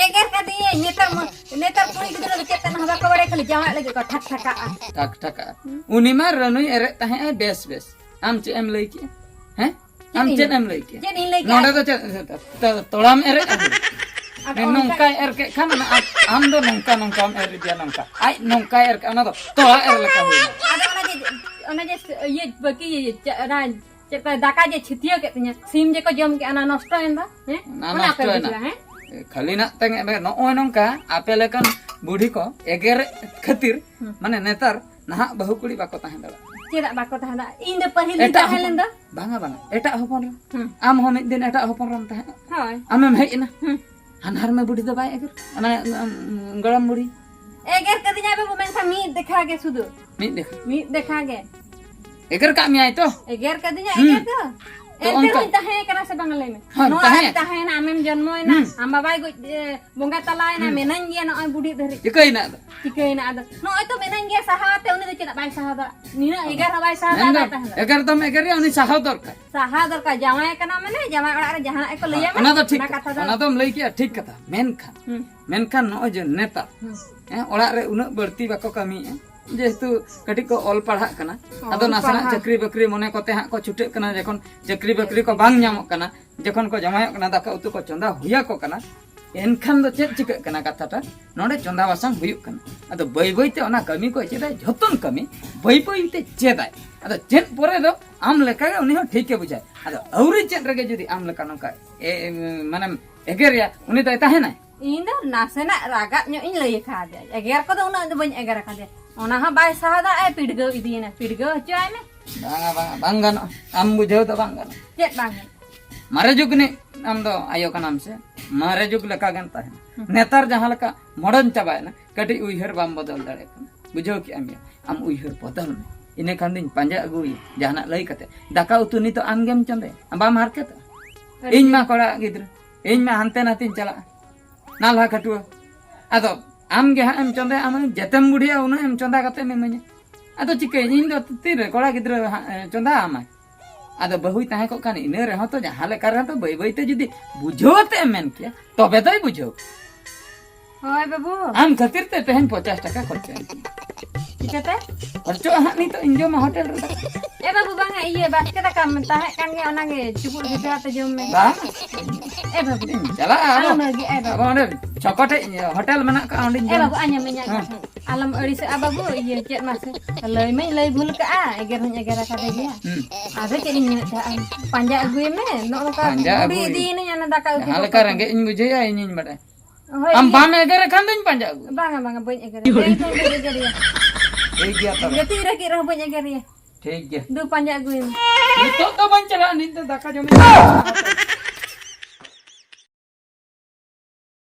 ᱮᱜᱮᱨ ᱠᱟᱫᱤᱧᱟᱹᱧ, ᱱᱮᱛᱟᱨ ᱢᱟ, ᱱᱮᱛᱟᱨ ᱠᱩᱲᱤ ᱜᱤᱫᱽᱨᱟᱹ ᱫᱚ ᱪᱮᱫ ᱛᱮ ᱱᱟᱦᱟᱜ ᱵᱟᱠᱚ ᱵᱟᱲᱟᱭᱟ, ᱠᱷᱟᱹᱞᱤ ᱡᱟᱶᱟᱭ ᱞᱟᱹᱜᱤᱫ ᱠᱚ ᱴᱷᱟᱠ ᱴᱷᱟᱠᱟᱜᱼᱟ᱾ ᱴᱷᱟᱠ ᱴᱷᱟᱠᱟᱜᱼᱟ᱾ ᱦᱩᱸ? ᱩᱱᱤ ᱢᱟ ᱨᱟᱹᱱᱩᱭ ᱮᱨᱮᱫ ᱛᱟᱦᱮᱸᱜ ᱟᱭ ᱵᱮᱥ ᱵᱮᱥ᱾ ᱟᱢ ᱪᱮᱫ ᱮᱢ ᱞᱟᱹᱭ ᱠᱮᱜᱼᱟ? ᱦᱮᱸ? ᱪᱮᱫ ᱟᱢ ᱤᱧ ᱪᱮᱫ ᱞᱟᱹᱭ-, ᱮᱢ ᱞᱟᱹᱭ ᱠᱮᱜᱼᱟ? ᱪᱮᱫ ᱤᱧ ᱞᱟᱹᱭ ᱠᱮᱜᱼᱟ? ᱱᱚᱰᱮ ᱫᱚ ᱪᱮᱫ, ᱛᱚ-, ᱛᱚᱲᱟᱢ ᱮᱨᱮᱫᱼᱟ? ᱟᱫᱚ ᱚᱱᱠᱟ ᱱᱚᱝᱠᱟᱭ ᱮᱨ ᱠᱮᱫ ᱠᱷᱟᱱ ᱚᱱᱟ ᱟᱢ, ᱟᱢ ᱫᱚ ᱱᱚᱝᱠᱟ, ᱱᱚᱝᱠᱟᱢ ᱮᱨ ᱤᱫᱤᱭᱟ, ᱱᱚᱝᱠᱟ᱾ ᱟᱡ ᱱᱚᱝᱠᱟᱭ ᱮᱨ ᱠᱮᱜᱼᱟ, ᱚᱱᱟ ᱫᱚ ᱛᱚᱲᱟ ᱮᱨ ᱞᱮᱠᱟ ᱦᱩᱭᱱᱟ᱾ ᱟᱫᱚ ᱚᱱᱟ ᱡᱮ, ᱚᱱᱟ ᱡᱮ ᱤᱭᱟᱹ ᱵᱟᱹᱠᱤ ᱪᱮᱫ, ᱚᱱᱟ ᱪᱮᱫ ᱠᱚ ᱫᱟᱠᱟ ᱡᱮ ᱪᱷᱤᱛᱤᱭᱟᱹ ᱠᱮᱫ ᱛᱤᱧᱟ, ᱥᱤᱢ ᱡᱮ ᱠᱚ ᱡᱚᱢ ᱠᱮᱜᱼᱟ, ᱚᱱᱟ ᱱᱚᱥᱴᱚᱭᱮᱱ ᱫᱚ, ᱦᱮᱸ? ᱚᱱᱟ ᱚᱱᱟ ᱚᱠᱚᱭ ᱱᱚᱥᱴᱚᱭᱮᱱᱟ᱾ ᱵᱩᱡᱷᱟᱹᱣᱟ, ᱦᱮᱸ? ᱠᱷᱟᱹᱞᱤ ᱱᱟᱜ ᱛᱮ ᱱᱚᱜᱼᱚᱭ ᱱᱚᱝᱠᱟ ᱟᱯᱮ ᱞᱮᱠᱟᱱ ᱵᱩᱰᱷᱤ ᱠᱚ ᱮᱜᱮᱨ ᱠᱷᱟᱹᱛᱤᱨ, ᱦᱩᱸ᱾ ᱢᱟᱱᱮ ᱱᱮᱛᱟᱨ ᱱᱟᱦᱟᱜ ᱵᱟᱹᱦᱩ ᱠᱩᱲᱤ ᱵᱟᱠᱚ ᱛᱟᱦᱮᱸ ᱫᱟᱲᱮᱭᱟᱜᱼᱟ᱾ ᱪᱮᱫᱟᱜ ᱵᱟᱠᱚ ᱛᱟᱦᱮᱸ ᱫᱟᱲᱮᱭᱟᱜᱼᱟ? ᱤᱧ ᱫᱚ ᱯᱟᱹᱦᱤᱞ ᱤᱧ ᱮᱴᱟᱜ ᱛᱟᱦᱮᱸ ᱦᱚᱯᱚᱱ ᱞᱮᱱ ᱫᱚ᱾ ᱵᱟᱝᱟ, ᱵᱟᱝᱟ, ᱮᱴᱟᱜ ᱦᱚᱯᱚᱱ ᱨᱮ᱾ ᱦᱩᱸ᱾ ᱟᱢ ᱦᱚᱸ ᱢᱤᱫ ᱫᱤᱱ ᱮᱴᱟᱜ ᱦᱚᱯᱚᱱ ᱨᱮᱢ ᱛᱟᱦᱮᱸᱜᱼᱟ᱾ ᱦᱳᱭ᱾ ᱟᱢᱮᱢ ᱦᱮᱡ ᱮᱱᱟ᱾ ᱦᱩᱸ᱾ ᱦᱟᱱᱦᱟᱨ ᱢᱮ ᱵᱩᱰᱷᱤ ᱫᱚ ᱵᱟᱭ ᱮᱜᱮᱨ, ᱢᱟᱱᱮ, ᱩᱸ, ᱜᱚᱲᱚᱢ ᱵᱩᱲᱦᱤ᱾ ᱮᱜᱮᱨ ᱠᱟᱹᱫᱤᱧᱟᱭ ᱵᱟᱹᱵᱩ, ᱢᱮᱱᱠᱷᱟᱱ ᱢᱤᱫ ᱫᱮᱠᱷᱟ ᱜᱮ ᱥᱩᱫᱷᱩ᱾ ᱢᱤᱫ ᱫᱮᱠᱷᱟ᱾ ᱢᱤᱫ ᱫᱮᱠᱷᱟ ᱜᱮ᱾ ᱮᱜᱮᱨ ᱠᱟᱜ ᱢᱮᱭᱟᱭ ᱛᱚ? ᱮᱜᱮᱨ ᱠᱟᱹᱫᱤᱧᱟ, ᱦᱩᱸ᱾ ᱮᱜᱮᱨ ᱫᱚ᱾ ᱛᱚ ᱮᱱᱛᱮ ᱚᱱᱠᱟ ᱨᱮᱦᱚᱸᱧ ᱛᱟᱦᱮᱸ ᱠᱟᱱᱟ ᱥᱮ ᱵᱟᱝ, ᱞᱟᱹᱭ ᱢᱮ? ᱦᱳᱭ, ᱱᱚᱣᱟ ᱛᱟᱦᱮᱸ᱾ ᱨᱮ ᱛᱟᱦᱮᱸᱭᱮᱱᱟ, ᱟᱢᱮᱢ ᱡᱚᱱᱢᱚᱭᱮᱱᱟ, ᱦᱩᱸ᱾ ᱟᱢ ᱵᱟᱵᱟᱭ ᱜᱚᱡ, ᱮ, ᱵᱚᱸᱜᱟ ᱛᱟᱞᱟᱭᱮᱱᱟ, ᱦᱩᱸ᱾ ᱢᱮᱱᱟᱹᱧ ᱜᱮᱭᱟ ᱱᱚᱜᱼᱚᱭ ᱵᱩᱰᱷᱤ ᱫᱷᱟᱹᱨᱤᱡ᱾ ᱪᱤᱠᱟᱹᱭᱮᱱᱟ ᱟᱫᱚ? ᱪᱤᱠᱟᱹᱭᱮᱱᱟ ᱟᱫᱚ? ᱱᱚᱜᱼᱚᱭ ᱛᱚ ᱢᱮᱱᱟᱹᱧ ᱜᱮᱭᱟ, ᱥᱟᱦᱟᱣ ᱟᱛᱮ ᱩᱱᱤ ᱫᱚ ᱪᱮᱫᱟᱜ ᱵᱟᱭ ᱥᱟᱦᱟᱣ ᱫᱟᱲᱮᱭᱟᱜᱼᱟ? ᱱᱤᱱᱟᱹᱜ ᱮᱜᱮᱨ ᱦᱚᱸ ᱵᱟᱭ ᱥᱟᱦᱟᱣ ᱢᱮᱱᱫᱚ, ᱫᱟᱲᱮᱭᱟᱜᱼᱟ, ᱛᱟᱦᱮᱸ ᱫᱚ᱾ ᱮᱜᱮᱨ ᱫᱚᱢ ᱮᱜᱮᱨᱮᱭᱟ, ᱩᱱᱤ ᱥᱟᱦᱟᱣ ᱫᱚᱨᱠᱟᱨ᱾ ᱥᱟᱦᱟᱣ ᱫᱚᱨᱠᱟᱨ, ᱡᱟᱶᱟᱭ ᱠᱟᱱᱟ ᱢᱟᱱᱮ, ᱡᱟᱶᱟᱭ ᱚᱲᱟᱜ ᱨᱮ ᱡᱟᱦᱟᱱᱟᱜ ᱜᱮᱠᱚ ᱞᱟᱹᱭᱟ ᱢᱟ, ᱚᱱᱟ ᱫᱚ ᱴᱷᱤᱠ ᱚᱱᱟ ᱠᱟᱛᱷᱟ᱾ ᱠᱟᱛᱷᱟ ᱫᱚ᱾ ᱚᱱᱟ ᱫᱚᱢ ᱞᱟᱹᱭ ᱠᱮᱜᱼᱟ, ᱴᱷᱤᱠ ᱠᱟᱛᱷᱟ᱾ ᱢᱮᱱᱠᱷᱟᱱ, ᱦᱩᱸ᱾ ᱢᱮᱱᱠᱷᱟᱱ ᱱᱚᱜᱼᱚᱭ ᱡᱮ ᱱᱮᱛᱟᱨ, ᱦᱩᱸ᱾ ᱦᱮᱸ, ᱚᱲᱟᱜ ᱨᱮ ᱩᱱᱟᱹᱜ ᱵᱟᱹᱲᱛᱤ ᱵᱟᱠᱚ ᱠᱟᱹᱢᱤᱭᱮᱫᱼᱟ, ᱡᱮᱦᱮᱛᱩ ᱠᱟᱹᱴᱤᱡ ᱠᱚ ᱚᱞ ᱯᱟᱲᱦᱟᱜ ᱠᱟᱱᱟ, ᱚᱞ ᱟᱫᱚ ᱱᱟᱥᱮᱱᱟᱜ ᱯᱟᱲᱦᱟᱜ᱾ ᱪᱟᱹᱠᱨᱤ ᱵᱟᱹᱠᱨᱤ ᱢᱚᱱᱮ ᱠᱚᱛᱮ ᱦᱟᱸᱜ ᱠᱚ ᱪᱷᱩᱴᱟᱹᱜ ᱠᱟᱱᱟ, ᱡᱚᱠᱷᱚᱱ ᱪᱟᱹᱠᱨᱤ ᱵᱟᱹᱠᱨᱤ ᱠᱚ ᱵᱟᱝ ᱧᱟᱢᱚᱜ ᱠᱟᱱᱟ, ᱡᱚᱠᱷᱚᱱ ᱠᱚ ᱡᱟᱶᱟᱭᱚᱜ ᱠᱟᱱᱟ, ᱫᱟᱠᱟ ᱩᱛᱩ ᱠᱚ ᱪᱚᱸᱫᱟ ᱦᱩᱭᱟᱠᱚ ᱠᱟᱱᱟ, ᱮᱱᱠᱷᱟᱱ ᱫᱚ ᱪᱮᱫ ᱪᱤᱠᱟᱹᱜ ᱠᱟᱱᱟ ᱠᱟᱛᱷᱟᱴᱟ? ᱱᱚᱰᱮ ᱪᱚᱸᱫᱟ ᱵᱟᱥᱟᱝ ᱦᱩᱭᱩᱜ ᱠᱟᱱᱟ᱾ ᱟᱫᱚ ᱵᱟᱹᱭ ᱵᱟᱹᱭ ᱛᱮ ᱚᱱᱟ ᱠᱟᱹᱢᱤ ᱠᱚ ᱪᱮᱫᱟᱭ, ᱡᱷᱚᱛᱚᱱ ᱠᱟᱹᱢᱤ ᱵᱟᱹᱭ ᱵᱟᱹᱭ ᱛᱮ ᱪᱮᱫᱟᱭ᱾ ᱟᱫᱚ ᱪᱮᱫ ᱯᱚᱨᱮ ᱫᱚ ᱟᱢ ᱞᱮᱠᱟᱜᱮ ᱩᱱᱤ ᱦᱚᱸ ᱴᱷᱤᱠᱮ ᱵᱩᱡᱷᱟᱹᱣᱟ᱾ ᱟᱫᱚ ᱟᱹᱣᱨᱤ ᱪᱮᱫ ᱨᱮᱜᱮ ᱡᱩᱫᱤ ᱟᱢ ᱞᱮᱠᱟ ᱱᱚᱝᱠᱟ ᱮ-, ᱮ-, ᱢᱟᱱᱮᱢ ᱮᱜᱮᱨᱮᱭᱟ, ᱩᱱᱤ ᱫᱚᱭ ᱛᱟᱦᱮᱱᱟᱭ? ᱤᱧ ᱫᱚ ᱱᱟᱥᱮᱱᱟᱜ ᱨᱟᱜᱟᱜ ᱧᱚᱜ ᱤᱧ ᱞᱟᱹᱭ ᱟᱠᱟᱫᱮᱭᱟ, ᱮᱜᱮᱨ ᱠᱚᱫᱚ ᱩᱱᱟᱹᱜ ᱫᱚ ᱵᱟᱹᱧ ᱮᱜᱮᱨ ᱟᱠᱟᱫᱮᱭᱟ᱾ ᱚᱱᱟ ᱦᱚᱸ ᱵᱟᱭ ᱥᱟᱦᱟᱣ ᱫᱟᱲᱮᱭᱟᱜᱼᱟ, ᱯᱤᱰᱜᱟᱹᱣ ᱤᱫᱤᱭᱮᱱᱟ, ᱯᱤᱰᱜᱟᱹᱣ ᱦᱚᱪᱚᱭᱟᱭ ᱢᱮ᱾ ᱵᱟᱝᱟ, ᱵᱟᱝᱟ, ᱵᱟᱝ ᱜᱟᱱᱚᱜᱼᱟ᱾ ᱪᱮᱫ ᱵᱟᱝ ᱜᱟᱱᱚᱜᱼᱟ? ᱢᱟᱨᱮ ᱡᱩᱜᱽ ᱨᱤᱱᱤᱡ ᱟᱢ ᱫᱚ ᱟᱭᱳ ᱠᱟᱱᱟᱢ ᱥᱮ, ᱢᱟᱨᱮ ᱡᱩᱜᱽ ᱞᱮᱠᱟ ᱜᱮᱢ ᱛᱟᱦᱮᱱᱟ᱾ ᱦᱩᱸ᱾ ᱱᱮᱛᱟᱨ ᱡᱟᱦᱟᱸ ᱞᱮᱠᱟ ᱢᱚᱰᱚᱱ ᱪᱟᱵᱟᱭᱮᱱᱟ, ᱠᱟᱹᱴᱤᱡ ᱩᱭᱦᱟᱹᱨ ᱵᱟᱢ ᱵᱚᱫᱚᱞ ᱫᱟᱲᱮᱭᱟᱜ ᱠᱟᱱᱟ, ᱵᱩᱡᱷᱟᱹᱣ ᱠᱮᱜᱼᱟᱢ ᱭᱟ? ᱟᱢ ᱩᱭᱦᱟᱹᱨ ᱵᱚᱫᱚᱞ ᱢᱮ, ᱤᱱᱟᱹ ᱠᱷᱟᱱ ᱫᱚᱧ ᱯᱟᱸᱡᱟ ᱟᱹᱜᱩᱭᱟ ᱡᱟᱦᱟᱱᱟᱜ ᱞᱟᱹᱭ ᱠᱟᱛᱮ᱾ ᱫᱟᱠᱟ ᱩᱛᱩ ᱱᱤᱛᱚᱜ ᱟᱢ ᱜᱮᱢ ᱪᱚᱸᱫᱟᱭᱟ, ᱵᱟᱢ ᱦᱟᱨᱠᱮᱛᱚᱜᱼᱟ? ᱟᱹᱰᱤ ᱤᱧ ᱢᱟ ᱠᱚᱲᱟ ᱜᱤᱫᱽᱨᱟᱹ, ᱤᱧ ᱢᱟ ᱦᱟᱱᱛᱮ ᱱᱟᱛᱮᱧ ᱪᱟᱞᱟᱜᱼᱟ, ᱱᱟᱞᱦᱟ ᱠᱷᱟᱹᱴᱩᱣᱟᱹ᱾ ᱟᱫᱚ ᱟᱢ ᱜᱮ ᱦᱟᱸᱜ ᱮᱢ ᱪᱚᱸᱫᱟᱭᱟ, ᱟᱢ ᱡᱮᱛᱮᱢ ᱵᱩᱰᱷᱤᱭᱟ ᱩᱱᱟᱹᱜ ᱮᱢ ᱪᱚᱸᱫᱟ ᱠᱟᱛᱮ ᱮᱢ ᱤᱢᱟᱹᱧᱟ᱾ ᱟᱫᱚ ᱪᱤᱠᱟᱹᱭᱟᱹᱧ, ᱤᱧ ᱫᱚ ᱛᱤᱨᱮ ᱠᱚᱲᱟ ᱜᱤᱫᱽᱨᱟᱹ ᱦᱟᱸᱜ, ᱮ, ᱪᱚᱸᱫᱟ ᱟᱢᱟᱭ? ᱟᱫᱚ ᱵᱟᱹᱦᱩᱭ ᱛᱟᱦᱮᱸ ᱠᱚᱜ ᱠᱷᱟᱱ ᱤᱱᱟᱹ ᱨᱮᱦᱚᱸ ᱛᱚ ᱡᱟᱦᱟᱸ ᱞᱮᱠᱟ ᱨᱮᱦᱚᱸ ᱛᱚ ᱵᱟᱹᱭ ᱵᱟᱹᱭ ᱛᱮ ᱡᱩᱫᱤ ᱵᱩᱡᱷᱟᱹᱣ ᱟᱛᱮ ᱮᱢ ᱢᱮᱱ ᱠᱮᱭᱟ, ᱛᱚᱵᱮ ᱫᱚᱭ ᱵᱩᱡᱷᱟᱹᱣ᱾ ᱦᱳᱭ ᱵᱟᱹᱵᱩ᱾ ᱟᱢ ᱠᱷᱟᱹᱛᱤᱨ ᱛᱮ ᱛᱮᱦᱮᱧ ᱯᱚᱧᱪᱟᱥ ᱴᱟᱠᱟ ᱠᱷᱚᱨᱪᱟᱭᱮᱱ ᱛᱤᱧᱟ᱾ ᱪᱤᱠᱟᱹᱛᱮ? ᱠᱷᱚᱨᱪᱚᱜᱼᱟ ᱦᱟᱸᱜ ᱱᱤᱛᱚᱜ ᱤᱧ ᱡᱚᱢᱟ ᱦᱳᱴᱮᱞ ᱨᱮ ᱫᱟᱠᱟ᱾ ᱮ ᱵᱟᱹᱵᱩ, ᱵᱟᱝᱟ, ᱤᱭᱟᱹ, ᱵᱟᱥᱠᱮ ᱫᱟᱠᱟᱢ ᱛᱟᱦᱮᱸ ᱠᱟᱱ ᱜᱮᱭᱟ, ᱚᱱᱟᱜᱮ ᱪᱩᱯᱩᱫ ᱵᱷᱮᱡᱟ ᱟᱛᱮ ᱡᱚᱢ ᱢᱮ᱾ ᱵᱟᱝ᱾ ᱮ ᱵᱟᱹᱵᱩ᱾ ᱤᱧ ᱪᱟᱞᱟᱜᱼᱟ, ᱟᱞᱚᱢ ᱟᱫᱚ᱾ ᱨᱟᱹᱜᱤᱜᱼᱟ, ᱮ ᱵᱟᱹᱵᱩ᱾ ᱟᱵᱚ ᱚᱸᱰᱮ ᱪᱷᱚᱠᱚ ᱴᱷᱮᱡ ᱦᱳᱴᱮᱞ ᱢᱮᱱᱟᱜ ᱠᱟᱜᱼᱟ, ᱚᱸᱰᱮᱧ ᱮ ᱡᱚᱢᱟ᱾ ᱵᱟᱹᱵᱩ, ᱟᱸᱡᱚᱢ ᱢᱮᱧ, ᱟᱸᱡᱚᱢ ᱦᱮᱸ᱾ ᱢᱮ᱾ ᱟᱞᱚᱢ ᱟᱹᱲᱤᱥᱚᱜᱼᱟ ᱵᱟᱹᱵᱩ, ᱤᱭᱟᱹ ᱪᱮᱫ ᱢᱟᱥᱮ, ᱞᱟᱹᱭ ᱢᱟᱹᱧ ᱞᱟᱹᱭ ᱵᱷᱩᱞ ᱠᱟᱜᱼᱟ, ᱮᱜᱮᱨ ᱦᱚᱸᱧ ᱮᱜᱮᱨ ᱟᱠᱟᱫᱮ ᱜᱮᱭᱟ᱾ ᱦᱩᱸ᱾ ᱟᱫᱚ ᱪᱮᱫ ᱤᱧ ᱢᱮᱱᱮᱫ ᱛᱟᱦᱮᱸᱫ, ᱯᱟᱸᱡᱟ ᱟᱹᱜᱩᱭᱮ ᱢᱮ, ᱱᱚᱜᱼᱚ ᱱᱚᱝᱠᱟ ᱯᱟᱸᱡᱟ ᱵᱩᱰᱷᱤ ᱟᱹᱜᱩᱭ᱾ ᱤᱫᱤᱭᱮᱱᱟᱹᱧ, ᱚᱱᱟ ᱫᱟᱠᱟ ᱩᱛᱩ ᱡᱟᱦᱟᱸ ᱠᱚ ᱞᱮᱠᱟ ᱠᱚ᱾ ᱨᱮᱸᱜᱮᱡ ᱤᱧ ᱵᱩᱡᱷᱟᱹᱣᱟ, ᱤᱧᱤᱧ ᱵᱟᱰᱟᱭᱟ᱾ ᱦᱳᱭ, ᱟᱢ ᱤᱭᱟᱹ᱾ ᱵᱟᱢ ᱮᱜᱮᱨ ᱠᱷᱟᱱ ᱫᱚᱧ ᱯᱟᱸᱡᱟ ᱟᱹᱜᱩᱭᱟ᱾ ᱵᱟᱝᱟ, ᱵᱟᱝᱟ, ᱵᱟᱹᱧ ᱮᱜᱮᱨᱮᱭᱟ᱾ ᱮᱱᱠᱷᱟᱱ ᱵᱟᱹᱧ ᱮᱜᱮᱨᱮᱭᱟ᱾ ᱴᱷᱤᱠ ᱜᱮᱭᱟ ᱛᱚᱵᱮ᱾ ᱡᱟᱹᱯᱤᱫ ᱨᱟᱹᱜᱤᱫ ᱨᱮᱦᱚᱸ ᱵᱟᱹᱧ ᱮᱜᱮᱨᱮᱭᱟ᱾ ᱴᱷᱤᱠ ᱜᱮᱭᱟ᱾ ᱫᱩ ᱯᱟᱸᱡᱟ ᱟᱹᱜᱩᱭᱮᱢ᱾ ᱱᱤᱛᱚᱜ ᱫᱚ ᱵᱟᱹᱧ ᱪᱟᱞᱟᱜᱼᱟ, ᱱᱤᱛ ᱫᱚ ᱫᱟᱠᱟ ᱡᱚᱢ ᱤᱧ ᱪᱟᱞᱟᱜᱼᱟ᱾